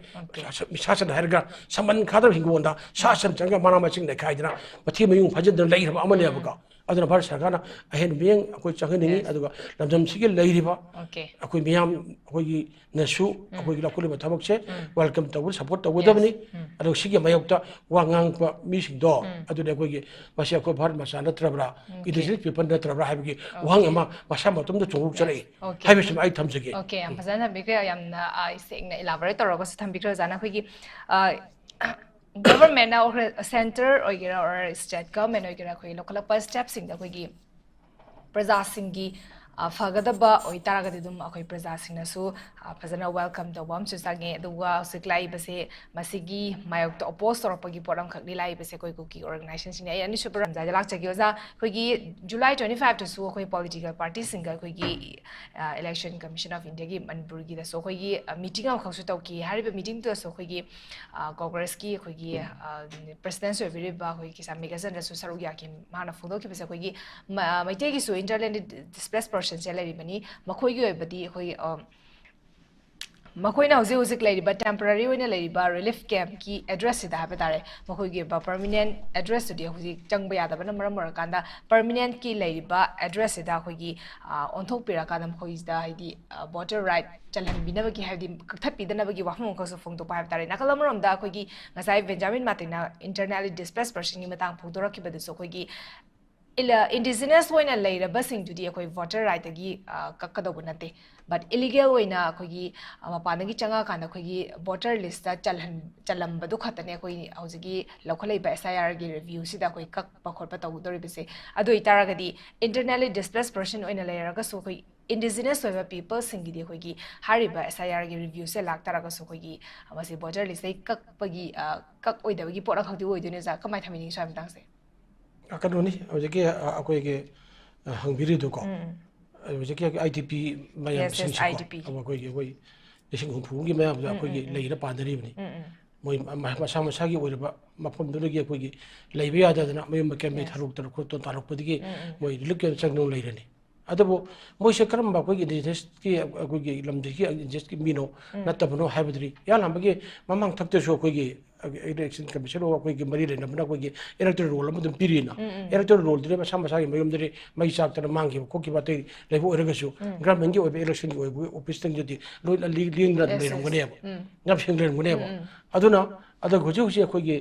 ꯁꯥ ꯁꯟ ꯍꯥꯏꯔꯒ ꯁꯃꯟ ꯈꯥꯗꯕ ꯍꯤꯡꯒꯣꯜꯗ ꯁꯥ ꯁꯟ ꯆꯪꯉꯒ ꯃꯅꯥ ꯃꯁꯤꯡ ꯂꯩꯈꯥꯏꯗꯅ ꯃꯊꯤ ꯃꯌꯨꯡ ꯐꯥꯖꯤꯟꯗꯅ ꯂꯩꯈ꯭ꯔꯕ ꯑꯃꯅꯦꯕꯀꯣ꯫ ꯑꯗꯨꯅ ꯚꯥꯔꯠ ꯁꯔꯀꯥꯔꯅ ꯑꯍꯦꯟꯕ ꯃꯤꯠꯌꯦꯡ ꯑꯩꯈꯣꯏ ꯆꯪꯍꯟꯅꯤꯡꯉꯤ꯫ Yes. ꯑꯗꯨꯒ ꯂꯝꯗꯝꯁꯤꯒꯤ ꯂꯩꯔꯤꯕ Okay. ꯑꯩꯈꯣꯏ ꯃꯤꯌꯥꯝ ꯑꯩꯈꯣꯏꯒꯤꯅꯁꯨ ꯑꯩꯈꯣꯏꯒꯤ ꯂꯧꯈꯠꯂꯤꯕ ꯊꯕꯛꯁꯦ welcome ꯇꯧꯕ, support ꯇꯧꯒꯗꯕꯅꯤ꯫ ꯑꯗꯨꯒ ꯁꯤꯒꯤ ꯃꯥꯌꯣꯛꯇ ꯋꯥ ꯉꯥꯡꯕ ꯃꯤꯁꯤꯡꯗꯣ ꯑꯗꯨꯅ ꯑꯩꯈꯣꯏꯒꯤ ꯃꯁꯤ ꯑꯩꯈꯣꯏ ꯚꯥꯔꯠ ꯃꯆꯥ ꯅꯠꯇ꯭ꯔꯕ꯭ꯔꯥ, indigenous people ꯅꯠꯇ꯭ꯔꯕ꯭ꯔꯥ ꯍꯥꯏꯕꯒꯤ ꯋꯥꯍꯪ ꯑꯃ ꯃꯁꯥ ꯃꯇꯣꯝꯗ ꯆꯣꯡꯊꯣꯛꯆꯔꯛꯏ Okay. ꯍꯥꯏꯕꯁꯤꯃ ꯑꯩ ꯊꯝꯖꯒꯦ꯫ Okay, ꯌꯥꯝ ꯐꯖꯅ ꯊꯝꯕꯤꯈ꯭ꯔꯦ꯫ ꯌꯥꯝꯅ, ꯑ, ꯁꯦꯡꯅ elaborate ꯇꯧꯔꯒꯁꯨ ꯊꯝꯕꯤꯈ꯭ꯔꯦ ꯑꯣꯖꯥꯅ꯫ ꯑꯩꯈꯣꯏꯒꯤ, ꯑ, government ꯅ ꯑꯣꯏꯒꯦꯔꯥ, centre ꯑꯣꯏꯒꯦꯔꯥ or state government ꯑꯣꯏꯒꯦꯔꯥ, ꯑꯩꯈꯣꯏꯒꯤ ꯂꯧꯈꯠꯂꯛꯄ step ꯁꯤꯡꯗ ꯑꯩꯈꯣꯏꯒꯤ ꯄ꯭ꯔꯖꯥꯁꯤꯡꯒꯤ, ꯑ, ꯐꯒꯗꯕ ꯑꯣꯏꯇꯥꯔꯒꯗꯤ ꯑꯗꯨꯝ ꯑꯩꯈꯣꯏ ꯄ꯭ꯔꯖꯥꯁꯤꯡꯅꯁꯨ, ꯑ, ꯐꯖꯅ welcome ꯇꯧꯕ ꯑꯃꯁꯨ ꯆꯪꯉꯦ꯫ ꯑꯗꯨꯒ ꯍꯧꯖꯤꯛ ꯂꯥꯛꯏꯕꯁꯦ ꯃꯁꯤꯒꯤ ꯃꯥꯌꯣꯛꯇ oppose ꯇꯧꯔꯛꯄꯒꯤ ꯄꯣꯠ ꯑꯃꯈꯛꯅꯤ ꯂꯥꯛꯏꯕꯁꯦ ꯑꯩꯈꯣꯏ ꯀꯨꯀꯤ organization ꯁꯤꯡꯅ꯫ ꯑꯩ ꯑꯅꯤꯁꯨꯕ ꯔꯝꯖꯥꯗ ꯂꯥꯛꯆꯒꯦ ꯑꯣꯖꯥ꯫ ꯑꯩꯈꯣꯏꯒꯤ July twenty five ꯇꯁꯨ ꯑꯩꯈꯣꯏ political party ꯁꯤꯡꯒ ꯑꯩꯈꯣꯏꯒꯤ, ꯑ, Election Commission of India ꯒꯤ ꯃꯅꯤꯄꯨꯔꯒꯤꯗꯁꯨ ꯑꯩꯈꯣꯏꯒꯤ, ꯑ, meeting ꯑꯃꯈꯛꯁꯨ ꯇꯧꯈꯤ꯫ ꯍꯥꯏꯔꯤꯕ meeting ꯗꯨꯗꯁꯨ ꯑꯩꯈꯣꯏꯒꯤ, ꯑ, Congress ꯀꯤ ꯑꯩꯈꯣꯏꯒꯤ, ꯑ, president ꯑꯣꯏꯕꯤꯔꯤꯕ ꯑꯩꯈꯣꯏ ꯀꯤꯁꯥꯟ ꯃꯦꯘꯆꯟꯗ꯭ꯔꯁꯨ ꯁꯔꯨꯛ ꯌꯥꯈꯤ꯫ ꯃꯥꯅ ꯐꯣꯡꯗꯣꯛꯈꯤꯕꯁꯦ ꯑꯩꯈꯣꯏꯒꯤ ꯃ-, ꯃꯩꯇꯩꯒꯤꯁꯨ internally displaced person ꯁꯦ ꯂꯩꯔꯤꯕꯅꯤ꯫ ꯃꯈꯣꯏꯒꯤ ꯑꯣꯏꯕꯗꯤ ꯑꯩꯈꯣꯏ, ꯑ, ꯃꯈꯣꯏꯅ ꯍꯧꯖꯤꯛ ꯍꯧꯖꯤꯛ ꯂꯩꯔꯤꯕ temporary ꯑꯣꯏꯅ ꯂꯩꯔꯤꯕ relief camp ꯀꯤ address ꯁꯤꯗ ꯍꯥꯏꯕ ꯇꯥꯔꯦ, ꯃꯈꯣꯏꯒꯤ ꯑꯣꯏꯕ permanent address ꯇꯨꯗꯤ ꯍꯧꯖꯤꯛ ꯆꯪꯕ ꯌꯥꯗꯕꯅ ꯃꯔꯝ ꯑꯣꯏꯔꯀꯥꯟꯗ permanent ꯀꯤ ꯂꯩꯔꯤꯕ address ꯁꯤꯗ ꯑꯩꯈꯣꯏꯒꯤ, ꯑ, ꯑꯣꯟꯊꯣꯛꯄꯤꯔꯀꯥꯟꯗ ꯃꯈꯣꯏꯁꯤꯗ ꯍꯥꯏꯗꯤ, ꯑ, voter right ꯆꯜꯍꯟꯕꯤꯅꯕꯒꯤ ꯍꯥꯏꯕꯗꯤ ꯀꯛꯊꯠꯄꯤꯗꯅꯕꯒꯤ ꯋꯥꯐꯝ ꯑꯃꯈꯛꯁꯨ ꯐꯣꯡꯗꯣꯛꯄ ꯍꯥꯏꯕ ꯇꯥꯔꯦ꯫ ꯅꯥꯀꯜ ꯑꯃꯔꯣꯝꯗ ꯑꯩꯈꯣꯏꯒꯤ ꯉꯁꯥꯏ ꯕꯦꯟꯖꯥꯃꯤꯟ ꯃꯥꯔꯇꯤꯟꯅ internally displaced person ꯒꯤ ꯃꯇꯥꯡ ꯐꯣꯡꯗꯣꯔꯛꯈꯤꯕꯗꯨꯁꯨ ꯑꯩꯈꯣꯏꯒꯤ ꯏꯂ-, indigenous ꯑꯣꯏꯅ ꯂꯩꯔꯕꯁꯤꯡꯗꯨꯗꯤ ꯑꯩꯈꯣꯏ voter right ꯇꯒꯤ, ꯑ, ꯀꯛꯀꯗꯧꯕ ꯅꯠꯇꯦ꯫ But illegal ꯑꯣꯏꯅ ꯑꯩꯈꯣꯏꯒꯤ, ꯑ, ꯃꯄꯥꯟꯗꯒꯤ ꯆꯪꯉꯛꯑꯀꯥꯟꯗ ꯑꯩꯈꯣꯏꯒꯤ voter list ꯇ ꯆꯜꯍꯟ-, ꯆꯜꯂꯝꯕꯗꯨ ꯈꯛꯇꯅꯦ ꯑꯩꯈꯣꯏ ꯍꯧꯖꯤꯛꯀꯤ ꯂꯧꯈꯠꯂꯛꯏꯕ S I R ꯒꯤ review ꯁꯤꯗ ꯑꯩꯈꯣꯏ ꯀꯛꯄ ꯈꯣꯠꯄ ꯇꯧꯗꯣꯔꯤꯕꯁꯦ꯫ ꯑꯗꯨ ꯑꯣꯏꯇꯥꯔꯒꯗꯤ internally displaced person ꯑꯣꯏꯅ ꯂꯩꯔꯒꯁꯨ ꯑꯩꯈꯣꯏ indigenous ꯑꯣꯏꯕ people ꯁꯤꯡꯒꯤꯗꯤ ꯑꯩꯈꯣꯏꯒꯤ ꯍꯥꯏꯔꯤꯕ S I R ꯒꯤ review ꯁꯦ ꯂꯥꯛꯇꯥꯔꯒꯁꯨ ꯑꯩꯈꯣꯏꯒꯤ, ꯑ, ꯃꯁꯤ voter list ꯇꯒꯤ ꯀꯛꯄꯒꯤ, ꯑ, ꯀꯛꯑꯣꯏꯗꯕꯒꯤ ꯄꯣꯠ ꯑꯃꯈꯛꯇꯤ ꯑꯣꯏꯗꯣꯏꯅꯦ ꯑꯣꯖꯥ꯫ ꯀꯃꯥꯏꯅ ꯊꯝꯕꯤꯅꯤꯡꯉꯤ ꯁ꯭ꯋꯥꯏ ꯃꯇꯥꯡꯁꯦ? ꯑ, ꯀꯩꯅꯣꯅꯤ, ꯍꯧꯖꯤꯛꯀꯤ, ꯑ, ꯑꯩꯈꯣꯏꯒꯤ, ꯑ, ꯍꯪꯕꯤꯔꯤꯗꯨꯀꯣ, ꯑ, ꯍꯧꯖꯤꯛꯀꯤ I D P Yes, yes, ꯃꯌꯥꯝꯁꯤꯡꯁꯤꯀꯣ, I D P. ꯑ, ꯑꯩꯈꯣꯏꯒꯤ, ꯑꯩꯈꯣꯏ ꯂꯤꯁꯤꯡ ꯍꯨꯝꯐꯨꯒꯤ ꯃꯌꯥꯝꯗ ꯑꯩꯈꯣꯏꯒꯤ ꯂꯩꯅ ꯄꯥꯟꯅꯔꯤꯕꯅꯤ꯫ ꯃꯣꯏ ꯃ-, ꯃꯁꯥ ꯃꯁꯥꯒꯤ ꯑꯣꯏꯔꯕ ꯃꯐꯝꯗꯨꯗꯒꯤ ꯑꯩꯈꯣꯏꯒꯤ ꯂꯩꯕ ꯌꯥꯗꯗꯅ ꯃꯌꯨꯝ ꯃꯀꯩ ꯃꯩ Yes. ꯊꯥꯗꯣꯛꯇꯅ ꯈꯣꯠꯇꯅ ꯇꯥꯔꯛꯄꯗꯒꯤ ꯃꯣꯏ relief camp ꯆꯪꯗꯨꯅ ꯂꯩꯔꯅꯤ꯫ ꯑꯗꯨꯕꯨ ꯃꯣꯏꯁꯦ ꯀꯔꯝꯕ ꯑꯩꯈꯣꯏꯒꯤ indigenous ꯀꯤ ꯑꯩꯈꯣꯏꯒꯤ ꯂꯝꯗꯒꯤ indigenous ꯀꯤ ꯃꯤꯅꯣ ꯅꯠꯇꯕꯅꯣ ꯍꯥꯏꯕꯗꯨꯗꯤ ꯏꯍꯥꯟ ꯍꯥꯟꯕꯒꯤ ꯃꯃꯥꯡ ꯊꯛꯇꯁꯨ ꯑꯩꯈꯣꯏꯒꯤ election commission ꯑꯩꯈꯣꯏꯒꯤ ꯃꯔꯤ ꯂꯩꯅꯕꯅ ꯑꯩꯈꯣꯏꯒꯤ electoral roll ꯑꯃ ꯑꯗꯨꯝ ꯄꯤꯔꯤꯅ, electoral roll ꯗꯨꯗꯤ ꯃꯁꯥ ꯃꯁꯥꯒꯤ ꯃꯌꯨꯝꯗꯗꯤ ꯃꯩ ꯆꯥꯛꯇꯅ ꯃꯥꯡꯈꯤꯕ ꯈꯣꯠꯈꯤꯕ ꯑꯇꯩ ꯂꯩꯕ ꯑꯣꯏꯔꯒꯁꯨ, government ꯀꯤ ꯑꯣꯏꯕ election ꯒꯤ ꯑꯣꯏꯕ office ꯇꯪꯗꯗꯤ ꯂꯣꯏꯅ ꯂꯤ-, ꯂꯦꯡꯗꯅ ꯑꯗꯨꯝ ꯂꯩꯔꯝꯒꯅꯦꯕ, ꯉꯝꯁꯦꯡ ꯂꯩꯔꯝꯒꯅꯦꯕ꯫ ꯑꯗꯨꯅ ꯑꯗꯣ ꯍꯧꯖꯤꯛ ꯍꯧꯖꯤꯛ ꯑꯩꯈꯣꯏꯒꯤ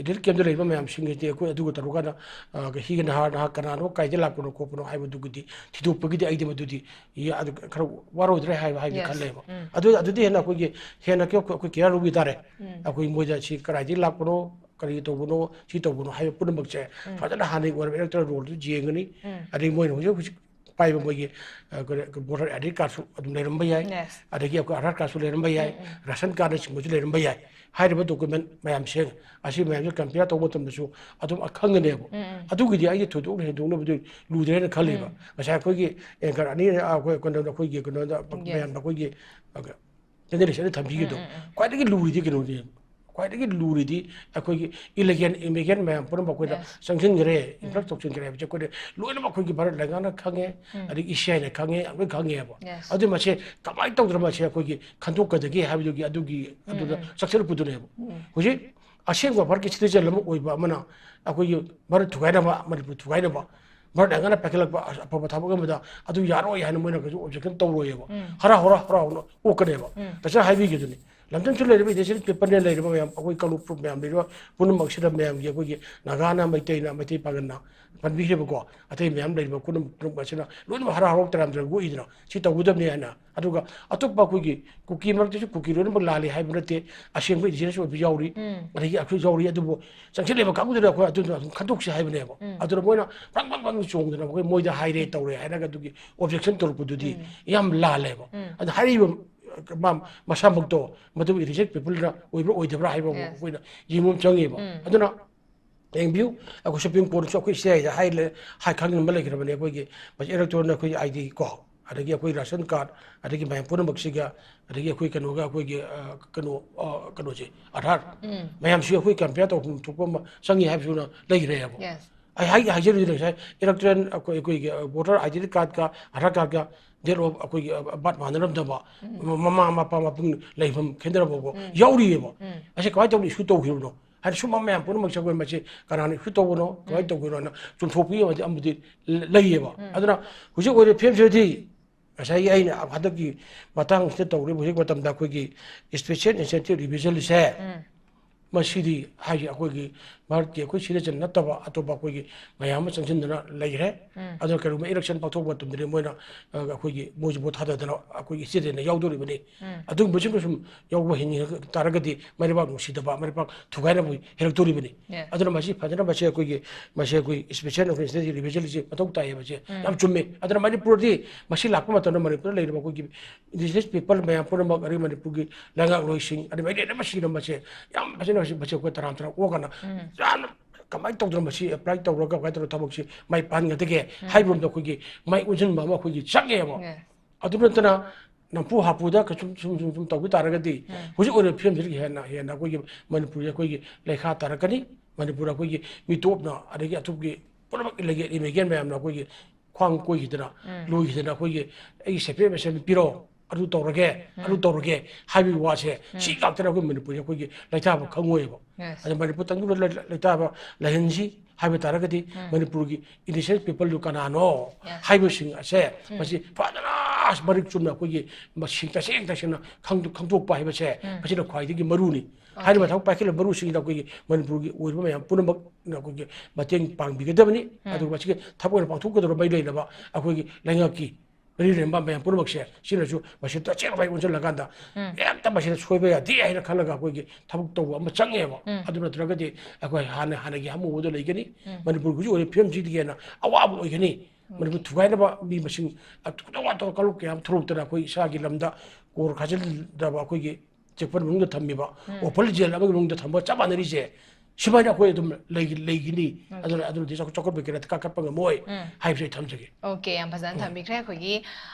relief camp ꯇ ꯂꯩꯔꯤꯕ ꯃꯌꯥꯝꯁꯤꯡꯁꯤꯗꯤ ꯑꯩꯈꯣꯏ ꯑꯗꯨꯒ ꯇꯧꯔꯀꯥꯟꯗ, ꯑ, ꯍꯤꯒ ꯅꯍꯥ ꯅꯍꯥ ꯀꯅꯥꯅꯣ ꯀꯥꯏꯗ ꯂꯥꯛꯄꯅꯣ ꯈꯣꯠꯄꯅꯣ ꯍꯥꯏꯕꯗꯨꯒꯤꯗꯤ ꯊꯤꯗꯣꯛꯄꯒꯤꯗꯤ ꯑꯩꯗꯤ ꯃꯗꯨꯗꯤ ꯌꯥ-, ꯑꯗꯨ ꯈꯔ ꯋꯥꯔꯣꯏꯗ꯭ꯔꯦ ꯍꯥꯏꯕ, ꯍꯥꯏꯕꯗꯤ ꯈꯜꯂꯦꯕ꯫ ꯑꯗꯨ, ꯑꯗꯨꯗꯤ ꯍꯦꯟꯅ ꯑꯩꯈꯣꯏꯒꯤ ꯍꯦꯟꯅ ꯑꯩꯈꯣꯏ, ꯑꯩꯈꯣꯏ care ꯂꯧꯕꯤ ꯇꯥꯔꯦ꯫ ꯑꯩꯈꯣꯏ ꯃꯣꯏꯗ ꯁꯤ ꯀꯗꯥꯏꯗꯒꯤ ꯂꯥꯛꯄꯅꯣ, ꯀꯔꯤ ꯇꯧꯕꯅꯣ, ꯁꯤ ꯇꯧꯕꯅꯣ ꯍꯥꯏꯕ ꯄꯨꯝꯅꯃꯛꯁꯦ ꯐꯖꯅ ꯍꯥꯟꯅꯒꯤ ꯑꯣꯏꯔꯕ electoral roll ꯗꯨ ꯌꯦꯡꯒꯅꯤ꯫ ꯑꯗꯒꯤ ꯃꯣꯏꯅ ꯍꯧꯖꯤꯛ ꯍꯧꯖꯤꯛ ꯄꯥꯏꯕ ꯃꯣꯏꯒꯤ, ꯑ, ꯀꯔꯤ, voter ID card ꯁꯨ ꯑꯗꯨꯝ ꯂꯩꯔꯝꯕ ꯌꯥꯏ꯫ ꯑꯗꯒꯤ ꯑꯩꯈꯣꯏ Aadhaar card ꯁꯨ ꯂꯩꯔꯝꯕ ꯌꯥꯏ꯫ Ration card ꯅꯆꯤꯡꯕꯁꯨ ꯂꯩꯔꯝꯕ ꯌꯥꯏ꯫ ꯍꯥꯏꯔꯤꯕ document ꯃꯌꯥꯝꯁꯦ, ꯑꯁꯤ ꯃꯌꯥꯝꯁꯦ compare ꯇꯧꯕ ꯃꯇꯝꯗꯁꯨ ꯑꯗꯨꯝ ꯈꯪꯒꯅꯦꯕ꯫ ꯑꯗꯨꯒꯤꯗꯤ ꯑꯩꯒꯤ ꯊꯣꯏꯗꯣꯛꯅ ꯍꯦꯟꯗꯣꯛꯅꯕꯗꯤ ꯂꯨꯗ꯭ꯔꯦꯅ ꯈꯜꯂꯤꯕ꯫ ꯉꯁꯥꯏ ꯑꯩꯈꯣꯏꯒꯤ anchor ꯑꯅꯤ, ꯑ, ꯑꯩꯈꯣꯏ ꯀꯩꯅꯣꯗ, ꯑꯩꯈꯣꯏꯒꯤ ꯀꯩꯅꯣꯗ, ꯃꯌꯥꯝꯗ ꯑꯩꯈꯣꯏꯒꯤ, ꯑ, panelist ꯑꯅꯤ ꯊꯝꯕꯤꯈꯤꯕꯗꯣ꯫ ꯈ꯭ꯋꯥꯏꯗꯒꯤ ꯂꯨꯔꯤꯗꯤ ꯀꯩꯅꯣꯅꯦ꯫ ꯈ꯭ꯋꯥꯏꯗꯒꯤ ꯂꯨꯔꯤꯗꯤ ꯑꯩꯈꯣꯏꯒꯤ illegal immigrant ꯃꯌꯥꯝ ꯄꯨꯝꯅꯃꯛ ꯑꯩꯈꯣꯏꯅ ꯆꯪꯁꯤꯟꯈ꯭ꯔꯦ, influx ꯇꯧꯁꯤꯟꯈ꯭ꯔꯦ ꯍꯥꯏꯕꯁꯦ ꯑꯩꯈꯣꯏꯅ ꯂꯣꯏꯅꯃꯛ ꯑꯩꯈꯣꯏꯒꯤ ꯚꯥꯔꯠ ꯂꯩꯉꯥꯛꯅ ꯈꯪꯉꯦ, ꯑꯗꯒꯤ E C I ꯅ ꯈꯪꯉꯦ, ꯂꯣꯏ ꯈꯪꯉꯦꯕ꯫ ꯑꯗꯨ ꯃꯁꯦ ꯀꯃꯥꯏꯅ ꯇꯧꯗꯅ ꯃꯁꯦ ꯑꯩꯈꯣꯏꯒꯤ ꯈꯟꯗꯣꯛꯀꯗꯒꯦ ꯍꯥꯏꯕꯗꯨꯒꯤ ꯑꯗꯨꯒꯤ ꯑꯗꯨꯗ ꯆꯪꯁꯤꯜꯂꯛꯄꯗꯨꯅꯦꯕ꯫ ꯍꯧꯖꯤꯛ ꯑꯁꯦꯡꯕ ꯚꯥꯔꯠꯀꯤ citizen ꯑꯃ ꯑꯣꯏꯕ ꯑꯃꯅ ꯑꯩꯈꯣꯏꯒꯤ ꯚꯥꯔꯠ ꯊꯨꯒꯥꯏꯅꯕ, ꯃꯅꯤꯄꯨꯔ ꯊꯨꯒꯥꯏꯅꯕ, ꯚꯥꯔꯠ ꯂꯩꯉꯥꯛꯅ ꯄꯥꯏꯈꯠꯂꯛꯄ ꯑꯐꯕ ꯊꯕꯛ ꯑꯃꯗ ꯑꯗꯨ ꯌꯥꯔꯣꯏ ꯍꯥꯏꯅ ꯃꯣꯏꯅ ꯀꯩꯁꯨ objection ꯇꯧꯔꯣꯏꯌꯦꯕ꯫ ꯍꯔꯥꯎ ꯍꯔꯥꯎ ꯍꯔꯥꯎꯅ ꯑꯣꯛꯀꯅꯦꯕ꯫ ꯇꯁꯦꯡꯅ ꯍꯥꯏꯕꯤꯒꯦ ꯑꯗꯨꯅꯤ꯫ ꯂꯝꯖꯟꯁꯨ ꯂꯩꯔꯤꯕ ꯏꯗꯤꯁꯟ ꯄꯦꯄꯔꯅ ꯂꯩꯔꯤꯕ ꯃꯌꯥꯝ, ꯑꯩꯈꯣꯏ ꯀꯥꯡꯂꯨꯞ ꯃꯌꯥꯝ ꯂꯩꯔꯤꯕ ꯄꯨꯝꯅꯃꯛꯁꯤꯗ ꯃꯌꯥꯝꯒꯤ ꯑꯩꯈꯣꯏꯒꯤ ꯅꯥꯒꯥꯅ, ꯃꯩꯇꯩꯅ, ꯃꯩꯇꯩ ꯄꯥꯉꯜꯅ ꯄꯟꯕꯤꯈ꯭ꯔꯤꯕꯀꯣ, ꯑꯇꯩ ꯃꯌꯥꯝ ꯂꯩꯔꯤꯕ ꯄꯨꯝꯅꯃꯛ, ꯄꯨꯝꯅꯃꯛ ꯑꯁꯤꯅ ꯂꯣꯏꯅꯃꯛ ꯍꯔꯥꯎ ꯍꯔꯥꯎ ꯇꯔꯥꯝ ꯇꯔꯥꯝ ꯑꯣꯛꯏꯗꯅ, ꯁꯤ ꯇꯧꯒꯗꯕꯅꯤ ꯍꯥꯏꯅ꯫ ꯑꯗꯨꯒ ꯑꯇꯣꯞꯄ ꯑꯩꯈꯣꯏꯒꯤ ꯀꯨꯀꯤ ꯃꯔꯛꯇꯁꯨ ꯀꯨꯀꯤ ꯂꯣꯏꯅꯃꯛ ꯂꯥꯜꯂꯤ ꯍꯥꯏꯕ ꯅꯠꯇꯦ, ꯑꯁꯦꯡꯕ ꯏꯟꯗꯤꯖꯤꯅꯁ ꯑꯣꯏꯕ ꯌꯥꯎꯔꯤ, ꯑꯗꯒꯤ ꯑꯩꯈꯣꯏ ꯌꯥꯎꯔꯤ, ꯑꯗꯨꯕꯨ ꯆꯪꯁꯤꯜꯂꯤꯕ ꯀꯥꯡꯕꯨꯗꯨꯅ ꯑꯩꯈꯣꯏ ꯑꯗꯨꯗꯣ ꯑꯗꯨꯝ ꯈꯟꯗꯣꯛꯁꯤ ꯍꯥꯏꯕꯅꯦꯕ꯫ ꯑꯗꯨꯅ ꯃꯣꯏꯅ ꯄ꯭ꯔꯪ ꯄ꯭ꯔꯪ ꯄ꯭ꯔꯪ ꯆꯣꯡꯗꯅ ꯑꯩꯈꯣꯏ ꯃꯣꯏꯗ ꯍꯥꯏꯔꯦ ꯇꯧꯔꯦ ꯍꯥꯏꯔꯒ ꯑꯗꯨꯒꯤ objection ꯇꯧꯔꯛꯄꯗꯨꯗꯤ ꯌꯥꯝ ꯂꯥꯜꯂꯦꯕ꯫ ꯑꯗ ꯍꯥꯏꯔꯤꯕ ꯃꯥ ꯃꯁꯥꯃꯛꯇꯣ ꯃꯗꯨ ꯏꯂꯤꯖꯦꯟ ꯄꯤꯄꯜꯅ ꯑꯣꯏꯕ꯭ꯔꯥ ꯑꯣꯏꯗꯕ꯭ꯔꯥ ꯍꯥꯏꯕ ꯑꯃ ꯑꯩꯈꯣꯏꯅ ꯌꯦꯡꯕ ꯑꯃ ꯆꯪꯉꯦꯕ꯫ ꯑꯗꯨꯅ ꯌꯦꯡꯕꯤꯌꯨ, ꯑꯩꯈꯣꯏ ꯁꯨꯄ꯭ꯔꯤꯝ ꯀꯣꯔꯠꯁꯨ ꯑꯩꯈꯣꯏ ꯁꯤ ꯍꯥꯏ ꯍꯥꯏ ꯈꯪꯍꯟꯕ ꯂꯩꯈ꯭ꯔꯕꯅꯦ꯫ ꯑꯩꯈꯣꯏꯒꯤ ꯃꯁꯤ electoral ꯅ ꯑꯩꯈꯣꯏꯒꯤ ID ꯀꯣ, ꯑꯗꯒꯤ ꯑꯩꯈꯣꯏ ration card, ꯑꯗꯒꯤ ꯃꯌꯥꯝ ꯄꯨꯝꯅꯃꯛꯁꯤꯒ, ꯑꯗꯒꯤ ꯑꯩꯈꯣꯏ ꯀꯩꯅꯣꯒ, ꯑꯩꯈꯣꯏꯒꯤ, ꯑ, ꯀꯩꯅꯣ, ꯑ, ꯀꯩꯅꯣꯁꯦ, Aadhaar, ꯃꯌꯥꯝꯁꯤ ꯑꯩꯈꯣꯏ compare ꯇꯧꯐꯝ ꯊꯣꯛꯄ ꯑꯃ ꯆꯪꯉꯤ ꯍꯥꯏꯕꯁꯤꯅ ꯂꯩꯈ꯭ꯔꯦꯕ꯫ ꯑꯩ ꯍꯥꯏ ꯍꯥꯏꯖꯔꯤꯗꯨꯅ ꯉꯁꯥꯏ ꯏꯂꯦꯛꯇꯣꯔꯦꯜ ꯑꯩꯈꯣꯏ ꯑꯩꯈꯣꯏꯒꯤ ꯚꯣꯇꯔ ꯑꯥꯏꯗꯦꯟꯇꯤ ꯀꯥꯔꯗꯀ ꯑꯙꯥꯔ ꯀꯥꯔꯗꯀ ꯗꯦꯠ ꯑꯣꯐ ꯑꯩꯈꯣꯏꯒꯤ ꯕꯥꯔꯠ ꯃꯥꯟꯅꯔꯝꯗꯕ, ꯃꯃꯥ ꯃꯄꯥ ꯃꯄꯨꯡ ꯂꯩꯐꯝ ꯈꯦꯠꯅꯔꯝꯕ ꯐꯥꯎ ꯌꯥꯎꯔꯤꯑꯕ꯫ ꯑꯁꯤ ꯀꯃꯥꯏꯅ ꯇꯧꯅ ꯏꯁꯨ ꯇꯧꯈꯤꯕꯅꯣ ꯍꯥꯏꯅ ꯁꯨꯝ ꯃꯌꯥꯝ ꯄꯨꯝꯅꯃꯛꯁꯦ ꯑꯩꯈꯣꯏ ꯃꯁꯤ ꯀꯅꯥꯅ ꯏꯁꯨ ꯇꯧꯕꯅꯣ, ꯀꯃꯥꯏꯅ ꯇꯧꯕꯅꯣ ꯍꯥꯏꯅ ꯆꯨꯝꯊꯣꯛꯄꯒꯤ ꯑꯃꯗꯤ ꯑꯃꯗꯤ ꯂꯩꯌꯦꯕ꯫ ꯑꯗꯨꯅ ꯍꯧꯖꯤꯛ ꯑꯣꯏꯔꯤꯕ ꯐꯤꯕꯝꯁꯤꯗꯗꯤ ꯉꯁꯥꯏꯒꯤ ꯑꯩꯅ ꯍꯟꯗꯛꯀꯤ ꯃꯇꯥꯡꯁꯤꯗ ꯇꯧꯔꯤꯕ ꯍꯧꯖꯤꯛ ꯃꯇꯝꯗ ꯑꯩꯈꯣꯏꯒꯤ special incentive revisionꯁꯦ, ꯃꯁꯤꯗꯤ ꯍꯥꯏꯗꯤ ꯑꯩꯈꯣꯏꯒꯤ ꯚꯥꯔꯠꯀꯤ ꯑꯩꯈꯣꯏ citizen ꯅꯠꯇꯕ ꯑꯇꯣꯞꯄ ꯑꯩꯈꯣꯏꯒꯤ ꯃꯌꯥꯝ ꯑꯃ ꯆꯪꯁꯤꯟꯗꯨꯅ ꯂꯩꯈ꯭ꯔꯦ꯫ ꯑꯗꯨꯅ ꯀꯔꯤꯒꯨꯝꯕ election ꯄꯥꯡꯊꯣꯛꯄ ꯃꯇꯝꯗꯗꯤ ꯃꯣꯏꯅ, ꯑ, ꯑꯩꯈꯣꯏꯒꯤ ꯃꯣꯏꯁꯨ ꯚꯣꯠ ꯊꯥꯗꯗꯅ ꯑꯩꯈꯣꯏꯒꯤ citizenꯅ ꯌꯥꯎꯗꯣꯔꯤꯕꯅꯤ꯫ ꯑꯗꯨꯒꯨꯝꯕꯁꯤꯡꯗꯨ ꯁꯨꯝ ꯌꯥꯎꯕ ꯍꯦꯟꯅꯤꯡꯉ ꯇꯥꯔꯒꯗꯤ ꯃꯩꯔꯩꯕꯥꯛ ꯅꯨꯡꯁꯤꯗꯕ, ꯃꯩꯔꯩꯕꯥꯛ ꯊꯨꯒꯥꯏꯅꯕ ꯍꯦꯜꯂꯛꯇꯣꯔꯤꯕꯅꯤ꯫ Yes. ꯑꯗꯨꯅ ꯃꯁꯤ ꯐꯖꯅ ꯃꯁꯤ ꯑꯩꯈꯣꯏꯒꯤ, ꯃꯁꯤ ꯑꯩꯈꯣꯏ special incentive revisionꯁꯤ ꯃꯊꯧ ꯇꯥꯏꯌꯦꯕ꯫ ꯃꯁꯤ ꯌꯥꯝ ꯆꯨꯝꯃꯦ꯫ ꯑꯗꯨꯅ ꯃꯅꯤꯄꯨꯔꯗꯤ ꯃꯁꯤ ꯂꯥꯛꯄ ꯃꯇꯝꯗ ꯃꯅꯤꯄꯨꯔꯗ ꯂꯩꯔꯤꯕ ꯑꯩꯈꯣꯏꯒꯤ indigenous people ꯃꯌꯥꯝ ꯄꯨꯝꯅꯃꯛ, ꯑꯗꯩ ꯃꯅꯤꯄꯨꯔꯒꯤ ꯂꯩꯉꯥꯛꯂꯣꯏꯁꯤꯡ, ꯑꯗꯩ ꯃꯩꯇꯩꯅ ꯃꯁꯤꯅ ꯃꯁꯦ ꯌꯥꯝ ꯐꯖꯅ ꯃꯁꯤ, ꯃꯁꯤ ꯑꯩꯈꯣꯏ ꯇꯔꯥꯝ ꯇꯔꯥꯝ ꯑꯣꯛꯑꯒꯅ ꯌꯥꯝꯅ ꯀꯃꯥꯏꯅ ꯇꯧꯗꯅ ꯃꯁꯤ apply ꯇꯧꯔꯒ ꯀꯃꯥꯏꯅ ꯇꯧꯔꯒ ꯊꯕꯛꯁꯤ ꯃꯥꯏ ꯄꯥꯟꯒꯗꯒꯦ ꯍꯥꯏꯕꯔꯣꯝꯗ ꯑꯩꯈꯣꯏꯒꯤ ꯃꯥꯏ ꯑꯣꯟꯁꯤꯟꯕ ꯑꯃ ꯑꯩꯈꯣꯏꯒꯤ ꯆꯪꯉꯦꯕ꯫ Yes. ꯑꯗꯨ ꯅꯠꯇꯅ ꯅꯝꯐꯨ ꯍꯥꯄꯨꯗ ꯁꯨꯝ, ꯁꯨꯝ, ꯁꯨꯝ, ꯁꯨꯝ ꯇꯧꯕ ꯇꯥꯔꯒꯗꯤ ꯍꯧꯖꯤꯛ ꯑꯣꯏꯔꯤꯕ ꯐꯤꯕꯝꯁꯤꯗꯒꯤ ꯍꯦꯟꯅ, ꯍꯦꯟꯅ ꯑꯩꯈꯣꯏꯒꯤ ꯃꯅꯤꯄꯨꯔꯁꯦ ꯑꯩꯈꯣꯏꯒꯤ ꯂꯩꯈꯥ ꯇꯥꯔꯛꯀꯅꯤ꯫ ꯃꯅꯤꯄꯨꯔ ꯑꯩꯈꯣꯏꯒꯤ ꯃꯤꯇꯣꯞꯅ, ꯑꯗꯒꯤ ꯑꯇꯣꯞꯄꯒꯤ ꯄꯨꯝꯅꯃꯛ illegal immigrant ꯃꯌꯥꯝꯅ ꯑꯩꯈꯣꯏꯒꯤ ꯈ꯭ꯋꯥꯡ ꯀꯣꯏꯈꯤꯗꯅ, ꯂꯣꯏꯈꯤꯗꯅ, ꯑꯩꯈꯣꯏꯒꯤ "ꯑꯩꯒꯤ separate ꯃꯁꯦꯟ ꯄꯤꯔꯣ, ꯑꯗꯨ ꯇꯧꯔꯒꯦ, ꯑꯗꯨ ꯇꯧꯔꯒꯦ" ꯍꯥꯏꯕꯒꯤ ꯋꯥꯁꯦ, ꯁꯤ ꯉꯥꯛꯇꯅ ꯑꯩꯈꯣꯏ ꯃꯅꯤꯄꯨꯔꯁꯦ ꯑꯩꯈꯣꯏꯒꯤ ꯂꯩꯇꯥꯕ ꯈꯪꯉꯣꯏꯕ꯫ Yes. ꯑꯗ ꯃꯅꯤꯄꯨꯔ ꯇꯪꯗꯨꯅ ꯂꯩ-, ꯂꯩꯇꯥꯕ ꯂꯩꯍꯟꯁꯤ ꯍꯥꯏꯕ ꯇꯥꯔꯒꯗꯤ, ꯃꯅꯤꯄꯨꯔꯒꯤ indigenous peopleꯗꯨ ꯀꯅꯥꯅꯣ ꯍꯥꯏꯕꯁꯤꯡ ꯑꯁꯦ, ꯃꯁꯤ ꯐꯖꯅ ꯃꯔꯤꯛ ꯆꯨꯝꯅ ꯑꯩꯈꯣꯏꯒꯤ ꯃꯁꯤꯡ ꯇꯁꯦꯡ ꯇꯁꯦꯡꯅ ꯈꯪꯗꯣꯛ-, ꯈꯪꯗꯣꯛꯄ ꯍꯥꯏꯕꯁꯦ, ꯃꯁꯤꯅ ꯈ꯭ꯋꯥꯏꯗꯒꯤ ꯃꯔꯨꯅꯤ꯫ ꯍꯥꯏꯔꯤꯕ ꯊꯕꯛ ꯄꯥꯏꯈꯠꯂꯤꯕ ꯃꯔꯨꯁꯤꯡꯁꯤꯗ ꯑꯩꯈꯣꯏꯒꯤ ꯃꯅꯤꯄꯨꯔꯒꯤ ꯑꯣꯏꯔꯤꯕ ꯃꯌꯥꯝ ꯄꯨꯝꯅꯃꯛꯅ ꯑꯩꯈꯣꯏꯒꯤ ꯃꯇꯦꯡ ꯄꯥꯡꯕꯤꯒꯗꯕꯅꯤ꯫ ꯑꯗꯨꯒ ꯃꯁꯤꯒꯤ ꯊꯕꯛ ꯑꯣꯏꯅ ꯄꯥꯡꯊꯣꯛꯀꯗꯧꯔꯤꯕ ꯃꯔꯤ ꯂꯩꯅꯕ ꯑꯩꯈꯣꯏꯒꯤ ꯂꯩꯉꯥꯛꯀꯤ ꯃꯔꯤ ꯂꯩꯅꯕ ꯃꯌꯥꯝ ꯄꯨꯝꯅꯃꯛꯁꯦ, ꯁꯤꯅꯁꯨ ꯃꯁꯤ ꯇꯁꯦꯡꯅ ꯃꯥꯏ ꯑꯣꯟꯁꯤꯜꯂꯀꯥꯟꯗ ꯍꯦꯛꯇ ꯃꯁꯤꯗ ꯁꯣꯏꯕ ꯌꯥꯗꯦ ꯍꯥꯏꯅ ꯈꯜꯂꯒ ꯑꯩꯈꯣꯏꯒꯤ ꯊꯕꯛ ꯇꯧꯕ ꯑꯃ ꯆꯪꯉꯦꯕ꯫ ꯑꯗꯨ ꯅꯠꯇ꯭ꯔꯒꯗꯤ ꯑꯩꯈꯣꯏ ꯍꯥꯟꯅ, ꯍꯥꯟꯅꯒꯤ ꯍꯥꯃꯨꯕꯗ ꯂꯩꯒꯅꯤ꯫ ꯃꯅꯤꯄꯨꯔꯒꯤ ꯍꯧꯖꯤꯛ ꯑꯣꯏꯔꯤꯕ ꯐꯤꯕꯝꯁꯤꯗꯒꯤ ꯍꯦꯟꯅ ꯑꯋꯥꯕ ꯑꯣꯏꯒꯅꯤ꯫ ꯃꯅꯤꯄꯨꯔ ꯊꯨꯒꯥꯏꯅꯕ ꯃꯤ ꯃꯁꯤꯡ ꯑ-, ꯈꯨꯗꯣꯡ ꯋꯥꯊꯣꯛ ꯀꯥꯡꯂꯨꯞ ꯀꯌꯥ ꯑꯃ ꯊꯣꯛꯂꯛꯇꯅ ꯑꯩꯈꯣꯏ ꯏꯁꯥꯒꯤ ꯂꯝꯗ ꯀꯣꯔ ꯈꯥꯖꯤꯜꯂꯗꯕ ꯑꯩꯈꯣꯏꯒꯤ ꯆꯦꯛꯄꯜ ꯃꯅꯨꯡꯗ ꯊꯝꯃꯤꯕ, ꯑꯣꯄꯜ ꯖꯦꯜ ꯑꯃꯒꯤ ꯃꯅꯨꯡꯗ ꯊꯝꯕ ꯆꯞ ꯃꯥꯟꯅꯔꯤꯁꯦ꯫ ꯁꯨꯃꯥꯏꯅ ꯑꯩꯈꯣꯏ ꯑꯗꯨꯝ ꯂꯩ-, ꯂꯩꯒꯅꯤ꯫ ꯑꯗꯨꯅ ꯑꯗꯨꯅꯗꯤ ꯆꯥꯎꯈꯠ-, ꯆꯥꯎꯈꯠꯄ ꯀꯌꯥꯗ ꯀꯥꯈꯠꯄ ꯉꯝꯃꯣꯏ ꯍꯥꯏꯕꯁꯦ ꯑꯩ ꯊꯝꯖꯒꯦ꯫ Okay, ꯌꯥꯝ ꯐꯖꯅ ꯊꯝꯕꯤꯈ꯭ꯔꯦ꯫ ꯑꯩꯈꯣꯏꯒꯤ